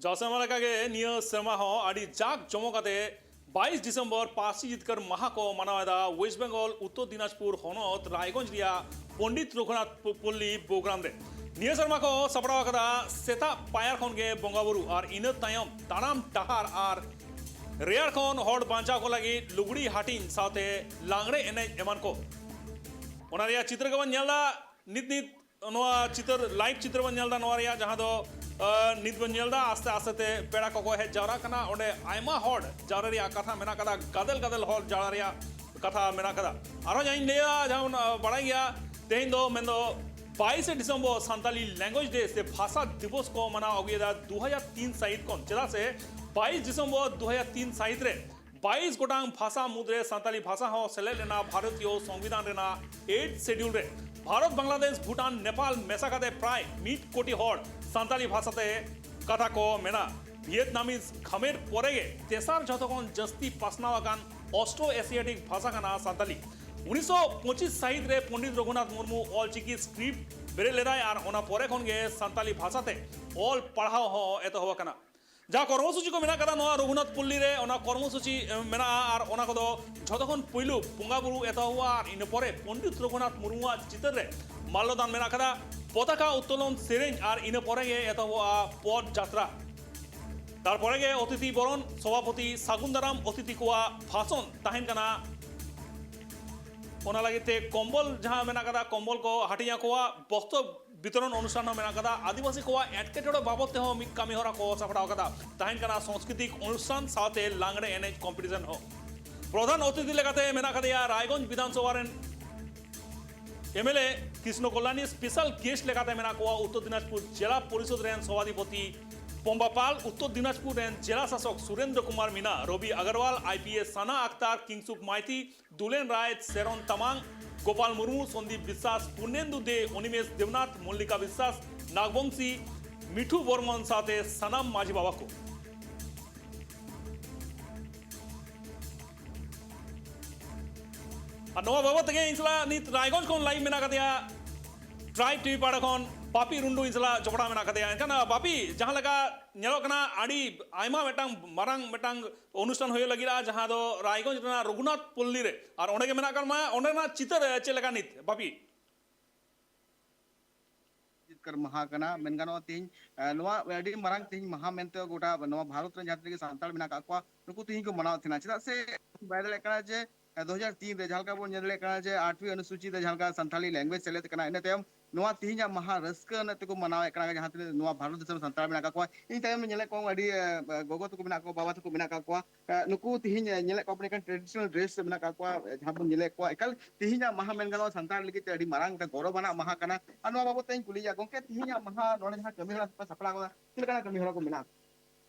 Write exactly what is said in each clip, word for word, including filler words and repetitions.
ᱡᱟᱣ ᱥᱮᱨᱢᱟ ᱞᱮᱠᱟᱜᱮ ᱱᱤᱭᱟᱹ ᱥᱮᱨᱢᱟ ᱦᱚᱸ ᱟᱹᱰᱤ ᱡᱟᱠ ᱡᱚᱢᱚᱠ ᱟᱛᱮ ᱵᱟᱭᱤᱥ ᱰᱤᱥᱮᱢᱵᱚᱨ ᱯᱟᱹᱨᱥᱤ ᱡᱤᱛᱠᱟᱹᱨ ᱢᱟᱦᱟ ᱠᱚ ᱢᱟᱱᱟᱣ ᱮᱫᱟ ᱣᱮᱥᱴ ᱵᱮᱝᱜᱚᱞ ᱩᱛᱛᱚᱨ ᱫᱤᱱᱟᱡᱽᱯᱩᱨ ᱦᱚᱱᱚᱛ ᱨᱟᱭᱜᱚᱸᱡᱽ ᱨᱮᱭᱟᱜ ᱯᱚᱱᱰᱤᱛ ᱨᱚᱜᱷᱩᱱᱟᱛᱷ ᱯᱚ-, ᱯᱚᱞᱞᱤ ᱵᱳᱜᱽᱨᱟᱢ ᱨᱮ᱾ ᱱᱤᱭᱟᱹ ᱥᱮᱨᱢᱟ ᱠᱚ ᱥᱟᱯᱲᱟᱣ ᱟᱠᱟᱫᱟ ᱥᱮᱛᱟᱜ ᱯᱟᱭᱟᱨ ᱠᱷᱚᱱ ᱜᱮ ᱵᱚᱸᱜᱟ ᱵᱩᱨᱩ ᱟᱨ ᱤᱱᱟᱹ ᱛᱟᱭᱚᱢ ᱛᱟᱲᱟᱢ ᱰᱟᱦᱟᱨ ᱟᱨ ᱨᱮᱭᱟᱲ ᱠᱷᱚᱱ ᱦᱚᱲ ᱵᱟᱧᱪᱟᱣ ᱠᱚ ᱞᱟᱹᱜᱤᱫ ᱞᱩᱜᱽᱲᱤ ᱦᱟᱹᱴᱤᱧ ᱥᱟᱶᱛᱮ ᱞᱟᱜᱽᱲᱮ ᱮᱱᱮᱡ ᱮᱢᱟᱱ ᱠᱚ᱾ ᱚᱱᱟ ᱨᱮᱭᱟᱜ ᱪᱤᱛᱟᱹᱨ ᱜᱮᱵᱚᱱ ᱧᱮᱞ ᱮᱫᱟ ᱱᱤᱛ ᱱᱤᱛ᱾ ᱱᱚᱣᱟ ᱪᱤᱛᱟᱹᱨ, ᱞᱟᱭᱤᱵᱷ ᱪᱤᱛᱟᱹᱨ ᱵᱚᱱ ᱧᱮᱞ ᱮᱫᱟ, ᱱᱚᱣᱟ ᱨᱮᱭᱟᱜ ᱡᱟᱦᱟᱸ ᱫᱚ, ᱟᱸ, ᱱᱤᱛ ᱵᱚᱱ ᱧᱮᱞ ᱮᱫᱟ, ᱟᱥᱛᱮ ᱟᱥᱛᱮ ᱛᱮ ᱯᱮᱲᱟ ᱠᱚᱠᱚ ᱦᱮᱡ ᱡᱟᱣᱨᱟᱜ ᱠᱟᱱᱟ᱾ ᱚᱸᱰᱮ ᱟᱭᱢᱟ ᱦᱚᱲ ᱡᱟᱣᱨᱟ ᱨᱮᱭᱟᱜ ᱠᱟᱛᱷᱟ ᱢᱮᱱᱟᱜ ᱠᱟᱫᱟ, ᱜᱟᱫᱮᱞ ᱜᱟᱫᱮᱞ ᱦᱚᱲ ᱡᱟᱣᱨᱟ ᱨᱮᱭᱟᱜ ᱠᱟᱛᱷᱟ ᱢᱮᱱᱟᱜ ᱠᱟᱫᱟ᱾ ᱟᱨᱦᱚᱸ ᱡᱟᱦᱟᱸᱧ ᱞᱟᱹᱭᱟ, ᱡᱟᱦᱟᱸ ᱵᱚᱱ, ᱟᱸ, ᱵᱟᱲᱟᱭ ᱜᱮᱭᱟ, ᱛᱮᱦᱮᱧ ᱫᱚ ᱢᱮᱱᱫᱚ ᱵᱟᱭᱤᱥᱮ ᱰᱤᱥᱮᱢᱵᱚᱨ ᱥᱟᱱᱛᱟᱞᱤ ᱞᱮᱝᱜᱩᱭᱮᱡᱽ ᱰᱮ ᱥᱮ ᱵᱷᱟᱥᱟ ᱫᱤᱵᱚᱥ ᱠᱚ ᱢᱟᱱᱟᱣ ᱟᱹᱜᱩᱭᱮᱫᱟ ᱫᱩ ᱦᱟᱡᱟᱨ ᱛᱤᱱ ᱥᱟᱹᱦᱤᱛ ᱠᱷᱚᱱ᱾ ᱪᱮᱫᱟᱜ ᱥᱮ ᱵᱟᱭᱤᱥ ᱰᱤᱥᱮᱢᱵᱚᱨ ᱫᱩ ᱦᱟᱡᱟᱨ ᱛᱤᱱ ᱥᱟᱹᱦᱤᱛ ᱨᱮ ᱵᱟᱭᱤᱥ ᱜᱚᱴᱟᱝ ᱵᱷᱟᱥᱟ ᱢᱩᱫᱽᱨᱮ ᱥᱟᱱᱛᱟᱞᱤ ᱵᱷᱟᱥᱟ ᱦᱚᱸ ᱥᱮᱞᱮᱫ ᱞᱮᱱᱟ ᱵᱷᱟᱨᱚᱛᱤᱭᱚ ᱥᱚᱝᱵᱤᱫᱷᱟᱱ ᱨᱮᱱᱟᱜ ᱮᱭᱤᱴ ᱥᱮᱰᱤᱭᱩᱞ ᱨᱮ᱾ ᱵᱷᱟᱨᱚᱛ, ᱵᱟᱝᱞᱟᱫᱮᱥ, ᱵᱷᱩᱴᱟᱱ, ᱱᱮᱯᱟᱞ ᱢᱮᱥᱟ ᱠᱟᱛᱮ ᱯᱨᱟᱭ ᱢᱤᱫ ᱠᱳᱴᱤ ᱦᱚᱲ ᱥᱟᱱᱛᱟᱞᱤ ᱵᱷᱟᱥᱟᱛᱮ ᱠᱟᱛᱷᱟ ᱠᱚ ᱢᱮᱱᱟ᱾ ᱵᱷᱤᱭᱮᱛᱱᱟᱢᱤᱡ ᱠᱷᱟᱢᱮᱨ ᱯᱚᱨᱮ ᱜᱮ ᱛᱮᱥᱟᱨ ᱡᱷᱚᱛᱚ ᱠᱷᱚᱱ ᱡᱟᱹᱥᱛᱤ ᱯᱟᱥᱱᱟᱣ ᱟᱠᱟᱱ ᱚᱥᱴᱨᱳ ᱮᱥᱤᱭᱟᱴᱤᱠ ᱵᱷᱟᱥᱟ ᱠᱟᱱᱟ ᱥᱟᱱᱛᱟᱞᱤ᱾ ᱩᱱᱤᱥᱥᱚ ᱯᱚᱸᱪᱤᱥ ᱥᱟᱹᱦᱤᱛ ᱨᱮ ᱯᱚᱱᱰᱤᱛ ᱨᱚᱜᱷᱩᱱᱟᱛᱷ ᱢᱩᱨᱢᱩ ᱚᱞᱪᱤᱠᱤ ᱥᱠᱨᱤᱯᱴ ᱵᱮᱨᱮᱫ ᱞᱮᱫᱟᱭ ᱟᱨ ᱚᱱᱟ ᱯᱚᱨᱮ ᱠᱷᱚᱱ ᱜᱮ ᱥᱟᱱᱛᱟᱞᱤ ᱵᱷᱟᱥᱟᱛᱮ ᱚᱞ ᱯᱟᱲᱦᱟᱣ ᱦᱚᱸ ᱮᱛᱚᱦᱚᱵ ᱟᱠᱟᱱᱟ᱾ ᱡᱟᱦᱟᱸ ᱠᱚᱨᱢᱚᱥᱩᱪᱤ ᱠᱚ ᱢᱮᱱᱟᱜ ᱠᱟᱫᱟ ᱱᱚᱣᱟ ᱨᱚᱜᱷᱩᱱᱟᱛᱷ ᱯᱚᱞᱞᱤ ᱨᱮ, ᱚᱱᱟ ᱠᱚᱨᱢᱚᱥᱩᱪᱤ, ᱮ, ᱢᱮᱱᱟᱜᱼᱟ ᱟᱨ ᱚᱱᱟ ᱠᱚᱫᱚ ᱡᱷᱚᱛᱚ ᱠᱷᱚᱱ ᱯᱩᱭᱞᱩ ᱵᱚᱸᱜᱟ ᱵᱩᱨᱩ ᱮᱛᱚᱦᱚᱵᱚᱜᱼᱟ ᱟᱨ ᱤᱱᱟᱹ ᱯᱚᱨᱮ ᱯᱚᱱᱰᱤᱛ ᱨᱚᱜᱷᱩᱱᱟᱛᱷ ᱢᱩᱨᱢᱩᱣᱟᱜ ᱪᱤᱛᱟᱹᱨ ᱨᱮ ᱢᱟᱞᱞᱚᱫᱟᱱ ᱢᱮᱱᱟᱜ ᱠᱟᱫᱟ, ᱯᱚᱛᱟᱠᱟ ᱩᱛᱛᱳᱞᱚᱱ ᱥᱮᱨᱮᱧ ᱟᱨ ᱤᱱᱟᱹ ᱯᱚᱨᱮ ᱜᱮ ᱮᱛᱚᱦᱚᱵᱚᱜᱼᱟ ᱯᱚᱫ ᱡᱟᱛᱨᱟ᱾ ᱛᱟᱨᱯᱚᱨᱮ ᱜᱮ ᱚᱛᱤᱛᱷᱤ ᱵᱚᱨᱚᱱ, ᱥᱚᱵᱷᱟᱯᱚᱛᱤ ᱥᱟᱹᱜᱩᱱ ᱫᱟᱨᱟᱢ, ᱚᱛᱤᱛᱷᱤ ᱠᱚᱣᱟᱜ ᱵᱷᱟᱥᱚᱱ ᱛᱟᱦᱮᱱ ᱠᱟᱱᱟ᱾ ᱚᱱᱟ ᱞᱟᱹᱜᱤᱫ ᱛᱮ ᱠᱚᱢᱵᱚᱞ ᱡᱟᱦᱟᱸ ᱢᱮᱱᱟᱜ ᱠᱟᱫᱟ, ᱠᱚᱢᱵᱚᱞ ᱠᱚ ᱦᱟᱹᱴᱤᱧ ᱟᱠᱚᱣᱟ᱾ ᱵᱚᱥᱛᱨᱚ ᱵᱤᱛᱚᱨᱚᱱ ᱚᱱᱩᱥᱴᱷᱟᱱ ᱦᱚᱸ ᱢᱮᱱᱟᱜ ᱠᱟᱫᱟ᱾ ᱟᱹᱫᱤᱵᱟᱹᱥᱤ ᱠᱚᱣᱟᱜ ᱮᱴᱠᱮᱴᱚᱬᱮ ᱵᱟᱵᱚᱫ ᱛᱮᱦᱚᱸ ᱢᱤᱫ ᱠᱟᱹᱢᱤ ᱦᱚᱨᱟ ᱠᱚ ᱥᱟᱯᱲᱟᱣ ᱠᱟᱫᱟ᱾ ᱛᱟᱦᱮᱱ ᱠᱟᱱᱟ ᱥᱟᱝᱥᱠᱨᱤᱛᱤᱠ ᱚᱱᱩᱥᱴᱷᱟᱱ ᱥᱟᱶᱛᱮ ᱞᱟᱜᱽᱲᱮ ᱮᱱᱮᱡ ᱠᱚᱢᱯᱤᱴᱤᱥᱚᱱ ᱦᱚᱸ᱾ ᱯᱨᱚᱫᱷᱟᱱ ᱚᱛᱤᱛᱷᱤ ᱞᱮᱠᱟᱛᱮ ᱢᱮᱱᱟᱜ ᱠᱟᱫᱮᱭᱟ ᱨᱟᱭᱜᱚᱸᱡᱽ ᱵᱤᱫᱷᱟᱱ ᱥᱚᱵᱷᱟ ᱨᱮᱱ M L A Krishna Kalyani. Special guest ᱞᱮᱠᱟᱛᱮ ᱢᱮᱱᱟᱜ ᱠᱚᱣᱟ ᱩᱛᱛᱚᱨ ᱫᱤᱱᱟᱡᱽᱯᱩᱨ ᱡᱮᱞᱟ ᱯᱚᱨᱤᱥᱚᱫ ᱨᱮᱱ ᱥᱚᱵᱷᱟᱫᱷᱤᱯᱚᱛᱤ ᱯᱚᱢᱵᱟ ᱯᱟᱞ, ᱩᱛᱛᱚᱨ ᱫᱤᱱᱟᱡᱽᱯᱩᱨ ᱨᱮᱱ ᱡᱮᱞᱟ ᱥᱟᱥᱚᱠ ᱥᱩᱨᱮᱱᱫᱨᱚ ᱠᱩᱢᱟᱨ ᱢᱤᱱᱟ, ᱨᱚᱵᱤ ᱟᱜᱟᱨᱣᱟᱞ, ᱟᱭ ᱯᱤ ᱮᱥ ᱥᱟᱱᱟ ᱟᱠᱛᱟᱨ, ᱠᱤᱝᱥᱩᱠ ᱢᱟᱭᱛᱤ, ᱫᱩᱞᱮᱱ ᱨᱟᱭ, ᱥᱮᱨᱚᱱ ᱛᱟᱢᱟᱝ, ᱜᱳᱯᱟᱞ ᱢᱩᱨᱢᱩ, ᱥᱚᱱᱫᱤᱯ ᱵᱤᱥᱥᱟᱥ, ᱯᱩᱨᱱᱮᱱᱫᱩ ᱫᱮ, ᱚᱱᱤᱢᱮᱥ ᱫᱮᱵᱽᱱᱟᱛᱷ, ᱢᱚᱞᱞᱤᱠᱟ ᱵᱤᱥᱥᱟᱥ, ᱱᱟᱜᱽᱵᱚᱝᱥᱤ, ᱢᱤᱴᱷᱩ ᱵᱚᱨᱢᱚᱱ ᱥᱟᱶᱛᱮ ᱥᱟᱱᱟᱢ ᱢᱟᱹᱡᱷᱤ ᱵᱟᱵᱟ ᱠᱚ᱾ ᱟᱨ ᱱᱚᱣᱟ ᱵᱟᱵᱚᱫ ᱛᱮᱜᱮ ᱤᱧ ᱥᱟᱞᱟᱜ ᱱᱤᱛ ᱨᱟᱭᱜᱚᱸᱡᱽ ᱠᱷᱚᱱ ᱞᱟᱭᱤᱵᱷ ᱢᱮᱱᱟᱜ ᱠᱟᱫᱮᱭᱟ ᱴᱨᱟᱭᱤᱵᱽ ᱴᱤᱵᱷᱤ ᱯᱟᱦᱴᱟ ᱠᱷᱚᱱ ᱯᱟᱯᱤ ᱨᱩᱱᱰᱩ ᱤᱧ ᱥᱟᱞᱟᱜ ᱡᱚᱯᱲᱟᱣ ᱢᱮᱱᱟᱜ ᱟᱠᱟᱫᱮᱭᱟ᱾ ᱮᱱᱠᱷᱟᱱ, ᱟᱸ, ᱯᱟᱯᱤ, ᱡᱟᱦᱟᱸ ᱞᱮᱠᱟ ᱧᱮᱞᱚᱜ ᱠᱟᱱᱟ, ᱟᱹᱰᱤ ᱟᱭᱢᱟ ᱢᱤᱫᱴᱟᱝ ᱢᱟᱨᱟᱝ ᱢᱤᱫᱴᱟᱝ ᱚᱱᱩᱥᱴᱷᱟᱱ ᱦᱩᱭᱩᱜ ᱞᱟᱹᱜᱤᱫᱼᱟ, ᱡᱟᱦᱟᱸ ᱫᱚ ᱨᱟᱭᱜᱚᱸᱡᱽ ᱨᱮᱱᱟᱜ ᱨᱚᱜᱷᱩᱱᱟᱛᱷ ᱯᱚᱞᱞᱤ ᱨᱮ, ᱟᱨ ᱚᱸᱰᱮ ᱜᱮ ᱢᱮᱱᱟᱜ ᱟᱠᱟᱫ ᱢᱟ᱾ ᱚᱸᱰᱮᱱᱟᱜ ᱪᱤᱛᱟᱹᱨ, ᱮ, ᱪᱮᱫ ᱞᱮᱠᱟ ᱱᱤᱛ, ᱯᱟᱯᱤ? ᱡᱤᱛᱠᱟᱹᱨ ᱢᱟᱦᱟ ᱠᱟᱱᱟ, ᱢᱮᱱ ᱜᱟᱱᱚᱜᱼᱟ᱾ ᱛᱮᱦᱮᱧ, ᱮ, ᱱᱚᱣᱟ ᱟᱹᱰᱤ ᱢᱟᱨᱟᱝ ᱛᱮᱦᱮᱧ ᱢᱟᱦᱟ ᱢᱮᱱᱛᱮ ᱜᱚᱴᱟ ᱱᱚᱣᱟ ᱵᱷᱟᱨᱚᱛ ᱨᱮ ᱡᱟᱦᱟᱸ ᱛᱤᱱᱟᱹᱜ ᱜᱮ ᱥᱟᱱᱛᱟᱲ ᱢᱮᱱᱟᱜ ᱟᱠᱟᱫ ᱠᱚᱣᱟ, ᱱᱩᱠᱩ ᱛᱮᱦᱮᱧ ᱠᱚ ᱢᱟᱱᱟᱣ ᱛᱟᱦᱮᱱᱟ᱾ ᱪᱮᱫᱟᱜ ᱥᱮ ᱵᱟᱭ ᱫᱟᱲᱮᱭᱟᱜ ᱠᱟᱱᱟ ᱡᱮ, ᱮ, ᱫᱩ ᱦᱟᱡᱟᱨ ᱛᱤᱱ ᱨᱮ ᱡᱟᱦᱟᱸ ᱞᱮᱠᱟ ᱵᱚᱱ ᱧᱮᱞ ᱫᱟᱲᱮᱭᱟᱜ ᱠᱟᱱᱟ ᱡᱮ ᱟᱴᱷᱣᱤ ᱚᱱᱩᱥᱩᱪᱤ ᱨᱮ ᱡᱟᱦᱟᱸ ᱞᱮᱠᱟ ᱥᱟᱱᱛᱟᱲᱤ language ᱥᱮᱞᱮᱫ ᱠᱟᱱᱟ, ᱤᱱᱟᱹ ᱛᱟᱭᱚᱢ ᱱᱚᱣᱟ ᱛᱮᱦᱮᱧᱟᱜ ᱢᱟᱦᱟ ᱨᱟᱹᱥᱠᱟᱹ ᱟᱱᱟᱜ ᱛᱮᱠᱚ ᱢᱟᱱᱟᱣᱮᱫ ᱠᱟᱱᱟ, ᱡᱟᱦᱟᱸ ᱛᱤᱱᱟᱹᱜ ᱱᱚᱣᱟ ᱵᱷᱟᱨᱚᱛ ᱫᱤᱥᱚᱢ ᱨᱮ ᱥᱟᱱᱛᱟᱲ ᱢᱮᱱᱟᱜ ᱟᱠᱟᱫ ᱠᱚᱣᱟ᱾ ᱤᱧ ᱛᱟᱭᱚᱢ ᱧᱮᱞᱮᱫ ᱠᱚᱣᱟ ᱟᱹᱰᱤ, ᱮ, ᱜᱚᱜᱚ ᱛᱟᱠᱚ ᱢᱮᱱᱟᱜ ᱠᱚᱣᱟ, ᱵᱟᱵᱟ ᱛᱟᱠᱚ ᱢᱮᱱᱟᱜ ᱟᱠᱟᱫ ᱠᱚᱣᱟ᱾ ᱮ, ᱱᱩᱠᱩ ᱛᱤᱦᱤᱧ, ᱮ, ᱧᱮᱞᱮᱫ ᱠᱚᱣᱟ ᱵᱚᱱ ᱮᱠᱷᱮᱱ traditional dress ᱨᱮ ᱢᱮᱱᱟᱜ ᱟᱠᱟᱫ ᱠᱚᱣᱟ, ᱮ, ᱡᱟᱦᱟᱸ ᱵᱚᱱ ᱧᱮᱞᱮᱫ ᱠᱚᱣᱟ, ᱮᱠᱟᱞ ᱛᱤᱦᱤᱧᱟᱜ ᱢᱟᱦᱟ ᱢᱮᱱ ᱜᱟᱱᱚᱜᱼᱟ ᱥᱟᱱᱛᱟᱲ ᱞᱟᱹᱜᱤᱫ ᱛᱮ ᱟᱹᱰᱤ ᱢᱟᱨᱟᱝ ᱢᱤᱫᱴᱟᱝ ᱜᱚᱨᱚᱵᱽ ᱟᱱᱟᱜ ᱢᱟᱦᱟ ᱠᱟᱱᱟ᱾ ᱟᱨ ᱱᱚᱣᱟ ᱵᱟᱵᱚᱫ ᱛᱮ ᱤᱧ ᱠᱩᱞᱤᱭᱮᱭᱟ, ᱜᱚᱢᱠᱮ, ᱛᱤᱦᱤᱧᱟᱜ ᱢᱟᱦᱟ ᱱᱚᱰᱮ ᱡᱟᱦᱟᱸ ᱠᱟᱹᱢᱤ ᱦᱚᱨᱟ ᱯᱮ ᱥᱟᱯᱲᱟᱣ ᱠᱟᱫᱟ, ᱪᱮᱫ ᱞᱮᱠᱟᱱᱟᱜ ᱠᱟᱹᱢᱤ ᱦᱚᱨᱟ ᱠᱚ ᱢᱮᱱᱟᱜᱼᱟ?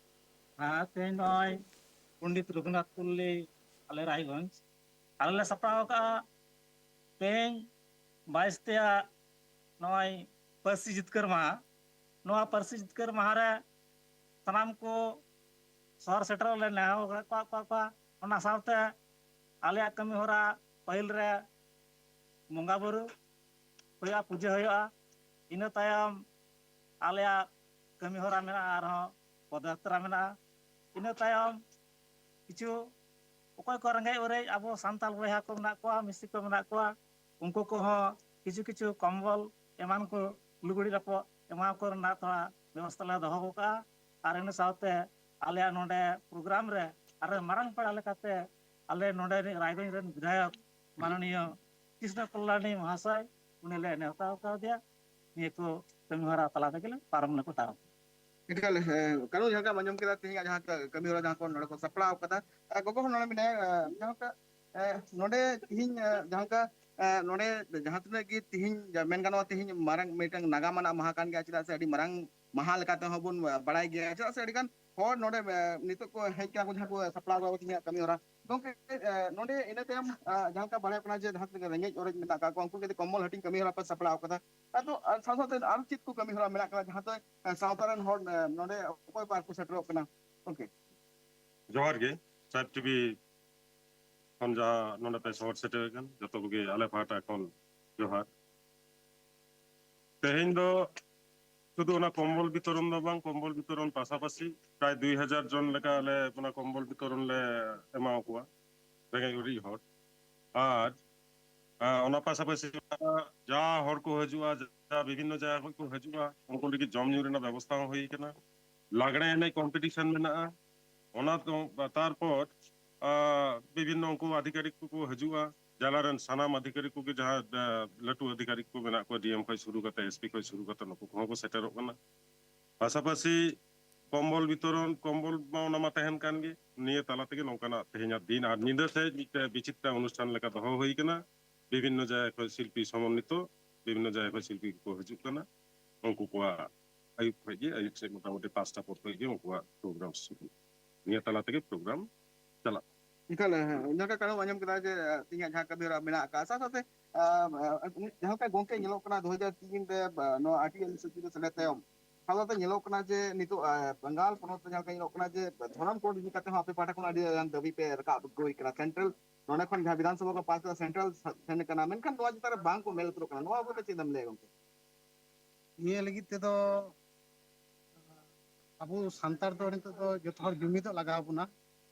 ᱦᱮᱸ, ᱛᱮᱦᱮᱧ ᱱᱚᱜᱼᱚᱭ ᱯᱚᱱᱰᱤᱛ ᱨᱚᱜᱷᱩᱱᱟᱛᱷ ᱯᱚᱞᱞᱤ, ᱟᱞᱮ ᱨᱟᱭᱜᱚᱸᱡᱽ, ᱟᱞᱮ ᱞᱮ ᱥᱟᱯᱲᱟᱣ ᱟᱠᱟᱫᱼᱟ ᱛᱮᱦᱮᱧ ᱵᱟᱭᱤᱥ ᱛᱮᱭᱟᱜ ᱱᱚᱜᱼᱚᱭ ᱯᱟᱹᱨᱥᱤ ᱡᱤᱛᱠᱟᱹᱨ ᱢᱟᱦᱟ᱾ ᱱᱚᱣᱟ ᱯᱟᱹᱨᱥᱤ ᱡᱤᱛᱠᱟᱹᱨ ᱢᱟᱦᱟ ᱨᱮ ᱥᱟᱱᱟᱢ ᱠᱚ ᱥᱚᱦᱚᱨ ᱥᱮᱴᱮᱨᱚᱜ ᱞᱮ ᱱᱮᱦᱚᱨ ᱟᱠᱟᱫ ᱠᱚᱣᱟ᱾ ᱚᱱᱟ ᱥᱟᱶᱛᱮ ᱟᱞᱮᱭᱟᱜ ᱠᱟᱹᱢᱤ ᱦᱚᱨᱟ ᱯᱟᱹᱦᱤᱞ ᱨᱮ ᱵᱚᱸᱜᱟ ᱵᱩᱨᱩ ᱦᱩᱭᱩᱜᱼᱟ, ᱯᱩᱡᱟᱹ ᱦᱩᱭᱩᱜᱼᱟ᱾ ᱤᱱᱟᱹ ᱛᱟᱭᱚᱢ ᱟᱞᱮᱭᱟᱜ ᱠᱟᱹᱢᱤ ᱦᱚᱨᱟ ᱢᱮᱱᱟᱜᱼᱟ, ᱟᱨᱦᱚᱸ ᱯᱚᱫᱽᱭᱟᱛᱨᱟ ᱢᱮᱱᱟᱜᱼᱟ᱾ ᱤᱱᱟᱹ ᱛᱟᱭᱚᱢ ᱠᱤᱪᱷᱩ ᱚᱠᱚᱭ ᱠᱚ ᱨᱮᱸᱜᱮᱡ ᱚᱨᱮᱡ ᱟᱵᱚ ᱥᱟᱱᱛᱟᱲ ᱵᱚᱭᱦᱟ ᱠᱚ ᱢᱮᱱᱟᱜ ᱠᱚᱣᱟ, ᱢᱤᱥᱤ ᱠᱚ ᱢᱮᱱᱟᱜ ᱠᱚᱣᱟ, ᱩᱱᱠᱩ ᱠᱚᱦᱚᱸ ᱠᱤᱪᱷᱩ ᱠᱤᱪᱷᱩ ᱠᱚᱢᱵᱚᱞ ᱮᱢᱟᱱ ᱠᱚ, ᱞᱩᱜᱽᱲᱤ ᱞᱟᱯᱚ ᱮᱢᱟ ᱠᱚ ᱨᱮᱱᱟᱜ ᱛᱷᱚᱲᱟ ᱵᱮᱵᱚᱥᱛᱷᱟ ᱞᱮ ᱫᱚᱦᱚ ᱟᱠᱟᱫᱼᱟ᱾ ᱟᱨ ᱤᱱᱟᱹ ᱥᱟᱶᱛᱮ ᱟᱞᱮᱭᱟᱜ ᱱᱚᱰᱮ program ᱨᱮ ᱟᱨ ᱢᱟᱨᱟᱝ ᱯᱟᱲᱟ ᱞᱮᱠᱟᱛᱮ ᱟᱞᱮ ᱱᱚᱰᱮ ᱨᱤᱱᱤᱡ ᱨᱟᱭᱜᱚᱸᱡᱽ ᱨᱮᱱ ᱵᱤᱫᱷᱟᱭᱚᱠ ᱢᱟᱱᱚᱱᱤᱭᱚ ᱠᱨᱤᱥᱱᱚ ᱠᱚᱞᱞᱟᱱᱤ ᱢᱚᱦᱟᱥᱚᱭ, ᱩᱱᱤ ᱞᱮ ᱱᱮᱣᱛᱟ ᱟᱠᱟᱫᱮᱭᱟ᱾ ᱱᱤᱭᱟᱹ ᱠᱚ ᱠᱟᱹᱢᱤ ᱦᱚᱨᱟ ᱛᱟᱞᱟ ᱛᱮᱜᱮ ᱞᱮ ᱯᱟᱨᱚᱢ ᱞᱮ ᱜᱚᱴᱟᱣ᱾ ᱮᱠᱟᱞ, ᱦᱮᱸ, ᱠᱟᱹᱱᱩ, ᱡᱟᱦᱟᱸ ᱞᱮᱠᱟᱢ ᱟᱸᱡᱚᱢ ᱠᱮᱫᱟ, ᱛᱮᱦᱮᱧᱟᱜ ᱡᱟᱦᱟᱸ ᱠᱟᱹ-, ᱠᱟᱹᱢᱤ ᱦᱚᱨᱟ ᱡᱟᱦᱟᱸ ᱠᱚ ᱱᱚᱰᱮ ᱠᱚ ᱥᱟᱯᱲᱟᱣ ᱠᱟᱫᱟ, ᱟᱨ ᱜᱚᱜᱚ ᱦᱚᱸ ᱱᱚᱰᱮ ᱢᱮᱱᱟᱭᱟ, ᱟᱨ ᱡᱟᱦᱟᱸ ᱞᱮᱠᱟ, ᱮ, ᱱᱚᱰᱮ ᱛᱤᱦᱤᱧ, ᱮ, ᱡᱟᱦᱟᱸ ᱞᱮᱠᱟ, ᱮ, ᱱᱚᱰᱮ ᱡᱟᱦᱟᱸ ᱛᱤᱱᱟᱹᱜ ᱜᱮ ᱛᱤᱦᱤᱧ ᱡᱟ-, ᱢᱮᱱ ᱜᱟᱱᱚᱜᱼᱟ, ᱛᱤᱦᱤᱧ ᱢᱟᱨᱟᱝ ᱢᱤᱫᱴᱟᱝ ᱱᱟᱜᱟᱢ ᱟᱱᱟᱜ ᱢᱟᱦᱟ ᱠᱟᱱ ᱜᱮᱭᱟ, ᱪᱮᱫᱟᱜ ᱥᱮ ᱟᱹᱰᱤ ᱢᱟᱨᱟᱝ ᱢᱟᱦᱟ ᱞᱮᱠᱟ ᱛᱮᱦᱚᱸ ᱵᱚᱱ, ᱮ, ᱵᱟᱲᱟᱭ ᱜᱮᱭᱟ, ᱪᱮᱫᱟᱜ ᱥᱮ ᱟᱹᱰᱤ ᱜᱟᱱ ᱦᱚᱲ ᱱᱚᱰᱮ, ᱮ, ᱱᱤᱛᱚᱜ ᱠᱚ ᱦᱮᱡ ᱠᱟᱱᱟ ᱠᱚ, ᱡᱟᱦᱟᱸ ᱠᱚ ᱥᱟᱯᱲᱟᱣ ᱠᱟᱫᱟ ᱠᱚ ᱛᱤᱦᱤᱧᱟᱜ ᱠᱟᱹᱢᱤ ᱦᱚᱨᱟ᱾ ᱜᱚᱢᱠᱮ, ᱮ, ᱱᱚᱰᱮ ᱤᱱᱟᱹ ᱛᱟᱭᱚᱢ, ᱮ, ᱡᱟᱦᱟᱸ ᱞᱮᱠᱟ ᱵᱟᱲᱟᱭᱚᱜ ᱠᱟᱱᱟ ᱡᱮ ᱡᱟᱦᱟᱸ ᱛᱤᱱᱟᱹᱜ ᱨᱮᱸᱜᱮᱡ ᱚᱨᱮᱡ ᱢᱮᱱᱟᱜ ᱟᱠᱟᱫ ᱠᱚᱣᱟ, ᱩᱱᱠᱩ ᱡᱩᱫᱤ ᱠᱚᱢᱵᱚᱞ ᱦᱟᱹᱴᱤᱧ ᱠᱟᱹᱢᱤ ᱦᱚᱨᱟ ᱯᱮ ᱥᱟᱯᱲᱟᱣ ᱠᱟᱫᱟ, ᱟᱫᱚ, ᱟᱨ ᱥᱟᱶ ᱥᱟᱶᱛᱮ ᱟᱨ ᱪᱮᱫ ᱠᱚ ᱠᱟᱹᱢᱤ ᱦᱚᱨᱟ ᱢᱮᱱᱟᱜ ᱠᱟᱫᱟ ᱡᱟᱦᱟᱸ ᱫᱚ, ᱮ, ᱥᱟᱶᱛᱟ ᱨᱮᱱ ᱦᱚᱲ, ᱮ, ᱱᱚᱰᱮ ᱚᱠᱚᱭ ᱠᱚ ᱟᱨ ᱠᱚ ᱥᱮᱴᱮᱨᱚᱜ ᱠᱟᱱᱟ? ᱜᱚᱢᱠᱮ᱾ ᱡᱚᱦᱟᱨ ᱜᱮ, ᱥᱟᱦᱮᱵᱽ ᱴᱤᱵᱷᱤ ᱠᱷᱚᱱ ᱡᱟᱦᱟᱸ ᱱᱚᱰᱮ ᱯᱮ ᱥᱚᱦᱚᱨ ᱥᱮᱴᱮᱨ ᱟᱠᱟᱱ, ᱡᱚᱛᱚ ᱠᱚᱜᱮ ᱟᱞᱮ ᱯᱟᱦᱴᱟ ᱠᱷᱚᱱ ᱡᱚᱦᱟᱨ᱾ ᱛᱮᱦᱮᱧ ᱫᱚ ᱥᱩᱫᱷᱩ ᱚᱱᱟ ᱠᱚᱢᱵᱚᱞ ᱵᱤᱛᱚᱨᱚᱱ ᱫᱚ ᱵᱟᱝ, ᱠᱚᱢᱵᱚᱞ ᱵᱤᱛᱚᱨᱚᱱ ᱯᱟᱥᱟᱯᱟᱥᱤ ᱯᱨᱟᱭ ᱫᱩᱭ ᱦᱟᱡᱟᱨ ᱡᱚᱱ ᱞᱮᱠᱟ ᱟᱞᱮ ᱚᱱᱟ ᱠᱚᱢᱵᱚᱞ ᱵᱤᱛᱚᱨᱚᱱ ᱞᱮ ᱮᱢᱟ ᱠᱚᱣᱟ ᱨᱮᱸᱜᱮᱡ ᱚᱨᱮᱡ ᱦᱚᱲ᱾ ᱟᱨ ᱟᱨ ᱚᱱᱟ ᱯᱟᱥᱟᱯᱟᱥᱤ ᱡᱟ ᱦᱚᱲ ᱠᱚ ᱦᱤᱡᱩᱜᱼᱟ, ᱡᱟ ᱵᱤᱵᱷᱤᱱᱱᱚ ᱡᱟᱭᱜᱟ ᱠᱷᱚᱱ ᱠᱚ ᱦᱤᱡᱩᱜᱼᱟ, ᱩᱱᱠᱩ ᱞᱟᱹᱜᱤᱫ ᱡᱚᱢ ᱧᱩ ᱨᱮᱱᱟᱜ ᱵᱮᱵᱚᱥᱛᱷᱟ ᱦᱚᱸ ᱦᱩᱭ ᱠᱟᱱᱟ᱾ ᱞᱟᱜᱽᱲᱮ ᱮᱱᱮᱡ ᱠᱚᱢᱯᱤᱴᱤᱥᱚᱱ ᱢᱮᱱᱟᱜᱼᱟ᱾ ᱚᱱᱟ ᱠᱚ, ᱛᱟᱨᱯᱚᱨ ᱟᱨ ᱵᱤᱵᱷᱤᱱᱱᱚ ᱩᱱᱠᱩ ᱟᱫᱷᱤᱠᱟᱨᱤᱠ ᱠᱚᱠᱚ ᱦᱤᱡᱩᱜᱼᱟ, ᱡᱮᱞᱟ ᱨᱮᱱ ᱥᱟᱱᱟᱢ ᱟᱫᱷᱤᱠᱟᱨᱤᱠ ᱠᱚᱜᱮ, ᱡᱟᱦᱟᱸ ᱟᱨ ᱞᱟᱹᱴᱩ ᱟᱫᱷᱤᱠᱟᱨᱤᱠ ᱠᱚ ᱢᱮᱱᱟᱜ ᱠᱚᱣᱟ, ᱰᱤ ᱮᱢ ᱠᱷᱚᱱ ᱥᱩᱨᱩ ᱠᱟᱛᱮ, ᱮᱥ ᱯᱤ ᱠᱷᱚᱱ ᱥᱩᱨᱩ ᱠᱟᱛᱮ, ᱱᱩᱠᱩ ᱠᱚᱦᱚᱸ ᱠᱚ ᱥᱮᱴᱮᱨᱚᱜ ᱠᱟᱱᱟ᱾ ᱯᱟᱥᱟᱯᱟᱥᱤ ᱠᱚᱢᱵᱚᱞ ᱵᱤᱛᱚᱨᱚᱱ, ᱠᱚᱢᱵᱚᱞ ᱢᱟ ᱚᱱᱟ ᱢᱟ ᱛᱟᱦᱮᱱ ᱠᱟᱱ ᱜᱮ᱾ ᱱᱤᱭᱟᱹ ᱛᱟᱞᱟ ᱛᱮᱜᱮ ᱱᱚᱝᱠᱟᱱᱟᱜ ᱛᱮᱦᱮᱧᱟᱜ ᱫᱤᱱ ᱟᱨ ᱧᱤᱫᱟᱹ ᱥᱮᱫ ᱢᱤᱫᱴᱮᱱ ᱵᱤᱪᱤᱛᱨᱟ ᱚᱱᱩᱥᱴᱷᱟᱱ ᱞᱮᱠᱟ ᱫᱚᱦᱚ ᱦᱩᱭ ᱠᱟᱱᱟ᱾ ᱵᱤᱵᱷᱤᱱᱱᱚ ᱡᱟᱭᱜᱟ ᱠᱷᱚᱱ ᱥᱤᱞᱯᱤ ᱥᱚᱢᱚᱱᱱᱤᱛᱚ, ᱵᱤᱵᱷᱤᱱᱱᱚ ᱡᱟᱭᱜᱟ ᱠᱷᱚᱱ ᱥᱤᱞᱯᱤ ᱠᱚᱠᱚ ᱦᱤᱡᱩᱜ ᱠᱟᱱᱟ᱾ ᱩᱱᱠᱩ ᱠᱚᱣᱟᱜ ᱟᱹᱭᱩᱵ ᱠᱷᱚᱱ ᱜᱮ, ᱟᱹᱭᱩᱵ ᱥᱮᱫ ᱢᱚᱴᱟᱢᱩᱴᱤ ᱯᱟᱸᱪᱴᱟ ᱯᱚᱨ ᱠᱷᱚᱱ ᱜᱮ ᱩᱱᱠᱩᱣᱟᱜ ᱯᱨᱳᱜᱨᱟᱢ ᱥᱩᱨᱩ᱾ ᱱᱤᱭᱟᱹ ᱛᱟᱞᱟ ᱛᱮᱜᱮ ᱯᱨᱳᱜᱨᱟᱢ ᱪᱟᱞᱟᱜ᱾ ᱮᱱᱠᱷᱟᱱ, ᱦᱮᱸ, ᱡᱟᱦᱟᱸ ᱞᱮᱠᱟ ᱠᱟᱹᱱᱩ ᱟᱸᱡᱚᱢ ᱠᱮᱫᱟ ᱡᱮ, ᱛᱮᱦᱮᱧᱟᱜ ᱡᱟᱦᱟᱸ ᱠᱟᱹᱢᱤ ᱦᱚᱨᱟ ᱢᱮᱱᱟᱜ ᱟᱠᱟᱫ, ᱥᱟᱶ ᱥᱟᱶᱛᱮ, ᱟᱸ, ᱡᱟᱦᱟᱸ ᱞᱮᱠᱟ ᱜᱚᱝᱠᱮ ᱧᱮᱞᱚᱜ ᱠᱟᱱᱟ, ᱫᱩ ᱦᱟᱡᱟᱨ ᱛᱤᱱ ᱨᱮ, ᱵᱟ, ᱱᱚᱣᱟ ᱟᱨ ᱴᱤ ᱟᱭ ᱮᱱ ᱥᱮᱞᱮᱫ ᱛᱟᱭᱚᱢ, ᱥᱟᱶ ᱥᱟᱶᱛᱮ ᱧᱮᱞᱚᱜ ᱠᱟᱱᱟ ᱡᱮ ᱱᱤᱛᱚᱜ, ᱟᱸ, ᱵᱟᱝᱜᱟᱞ ᱯᱚᱱᱚᱛ ᱨᱮ ᱡᱟᱦᱟᱸ ᱞᱮᱠᱟ ᱧᱮᱞᱚᱜ ᱠᱟᱱᱟ ᱡᱮ ᱫᱷᱚᱨᱚᱢ ᱠᱳᱰ ᱤᱫᱤ ᱠᱟᱛᱮ ᱦᱚᱸ ᱟᱯᱮ ᱯᱟᱦᱴᱟ ᱠᱷᱚᱱ ᱟᱹᱰᱤ ᱜᱟᱱ ᱫᱟᱹᱵᱤ ᱯᱮ ᱨᱟᱠᱟᱵ ᱟᱹᱜᱩᱭ ᱠᱟᱱᱟ᱾ ᱥᱮᱱᱴᱨᱟᱞ ᱱᱚᱰᱮ ᱠᱷᱚᱱ ᱡᱟᱦᱟᱸ ᱵᱤᱫᱷᱟᱱ ᱥᱚᱵᱷᱟ ᱠᱚ ᱯᱟᱥ ᱠᱟᱫᱟ, ᱥᱮᱱᱴᱨᱟᱞ ᱥᱮᱱ ᱠᱟᱱᱟ, ᱢᱮᱱᱠᱷᱟᱱ ᱱᱚᱣᱟ ᱪᱮᱛᱟᱱ ᱨᱮ ᱵᱟᱝ ᱠᱚ ᱢᱮᱫ ᱞᱩᱛᱩᱨᱚᱜ ᱠᱟᱱᱟ᱾ ᱱᱚᱣᱟ ᱵᱟᱵᱚᱫ ᱛᱮ ᱪᱮᱫ ᱮᱢ ᱞᱟᱹᱭᱟ ᱜᱚᱝᱠᱮ? ᱱᱤᱭᱟᱹ ᱞᱟᱹᱜᱤᱫ ᱛᱮᱫᱚ ᱟᱵᱚ ᱥᱟᱱᱛᱟᱲ ᱫᱚ ᱱᱤᱛᱚᱜ ᱫᱚ ᱡᱚᱛᱚ ᱦᱚᱲ ᱡᱩᱢᱤᱫᱚᱜ ᱞᱟᱜᱟᱣ ᱵᱚᱱᱟ᱾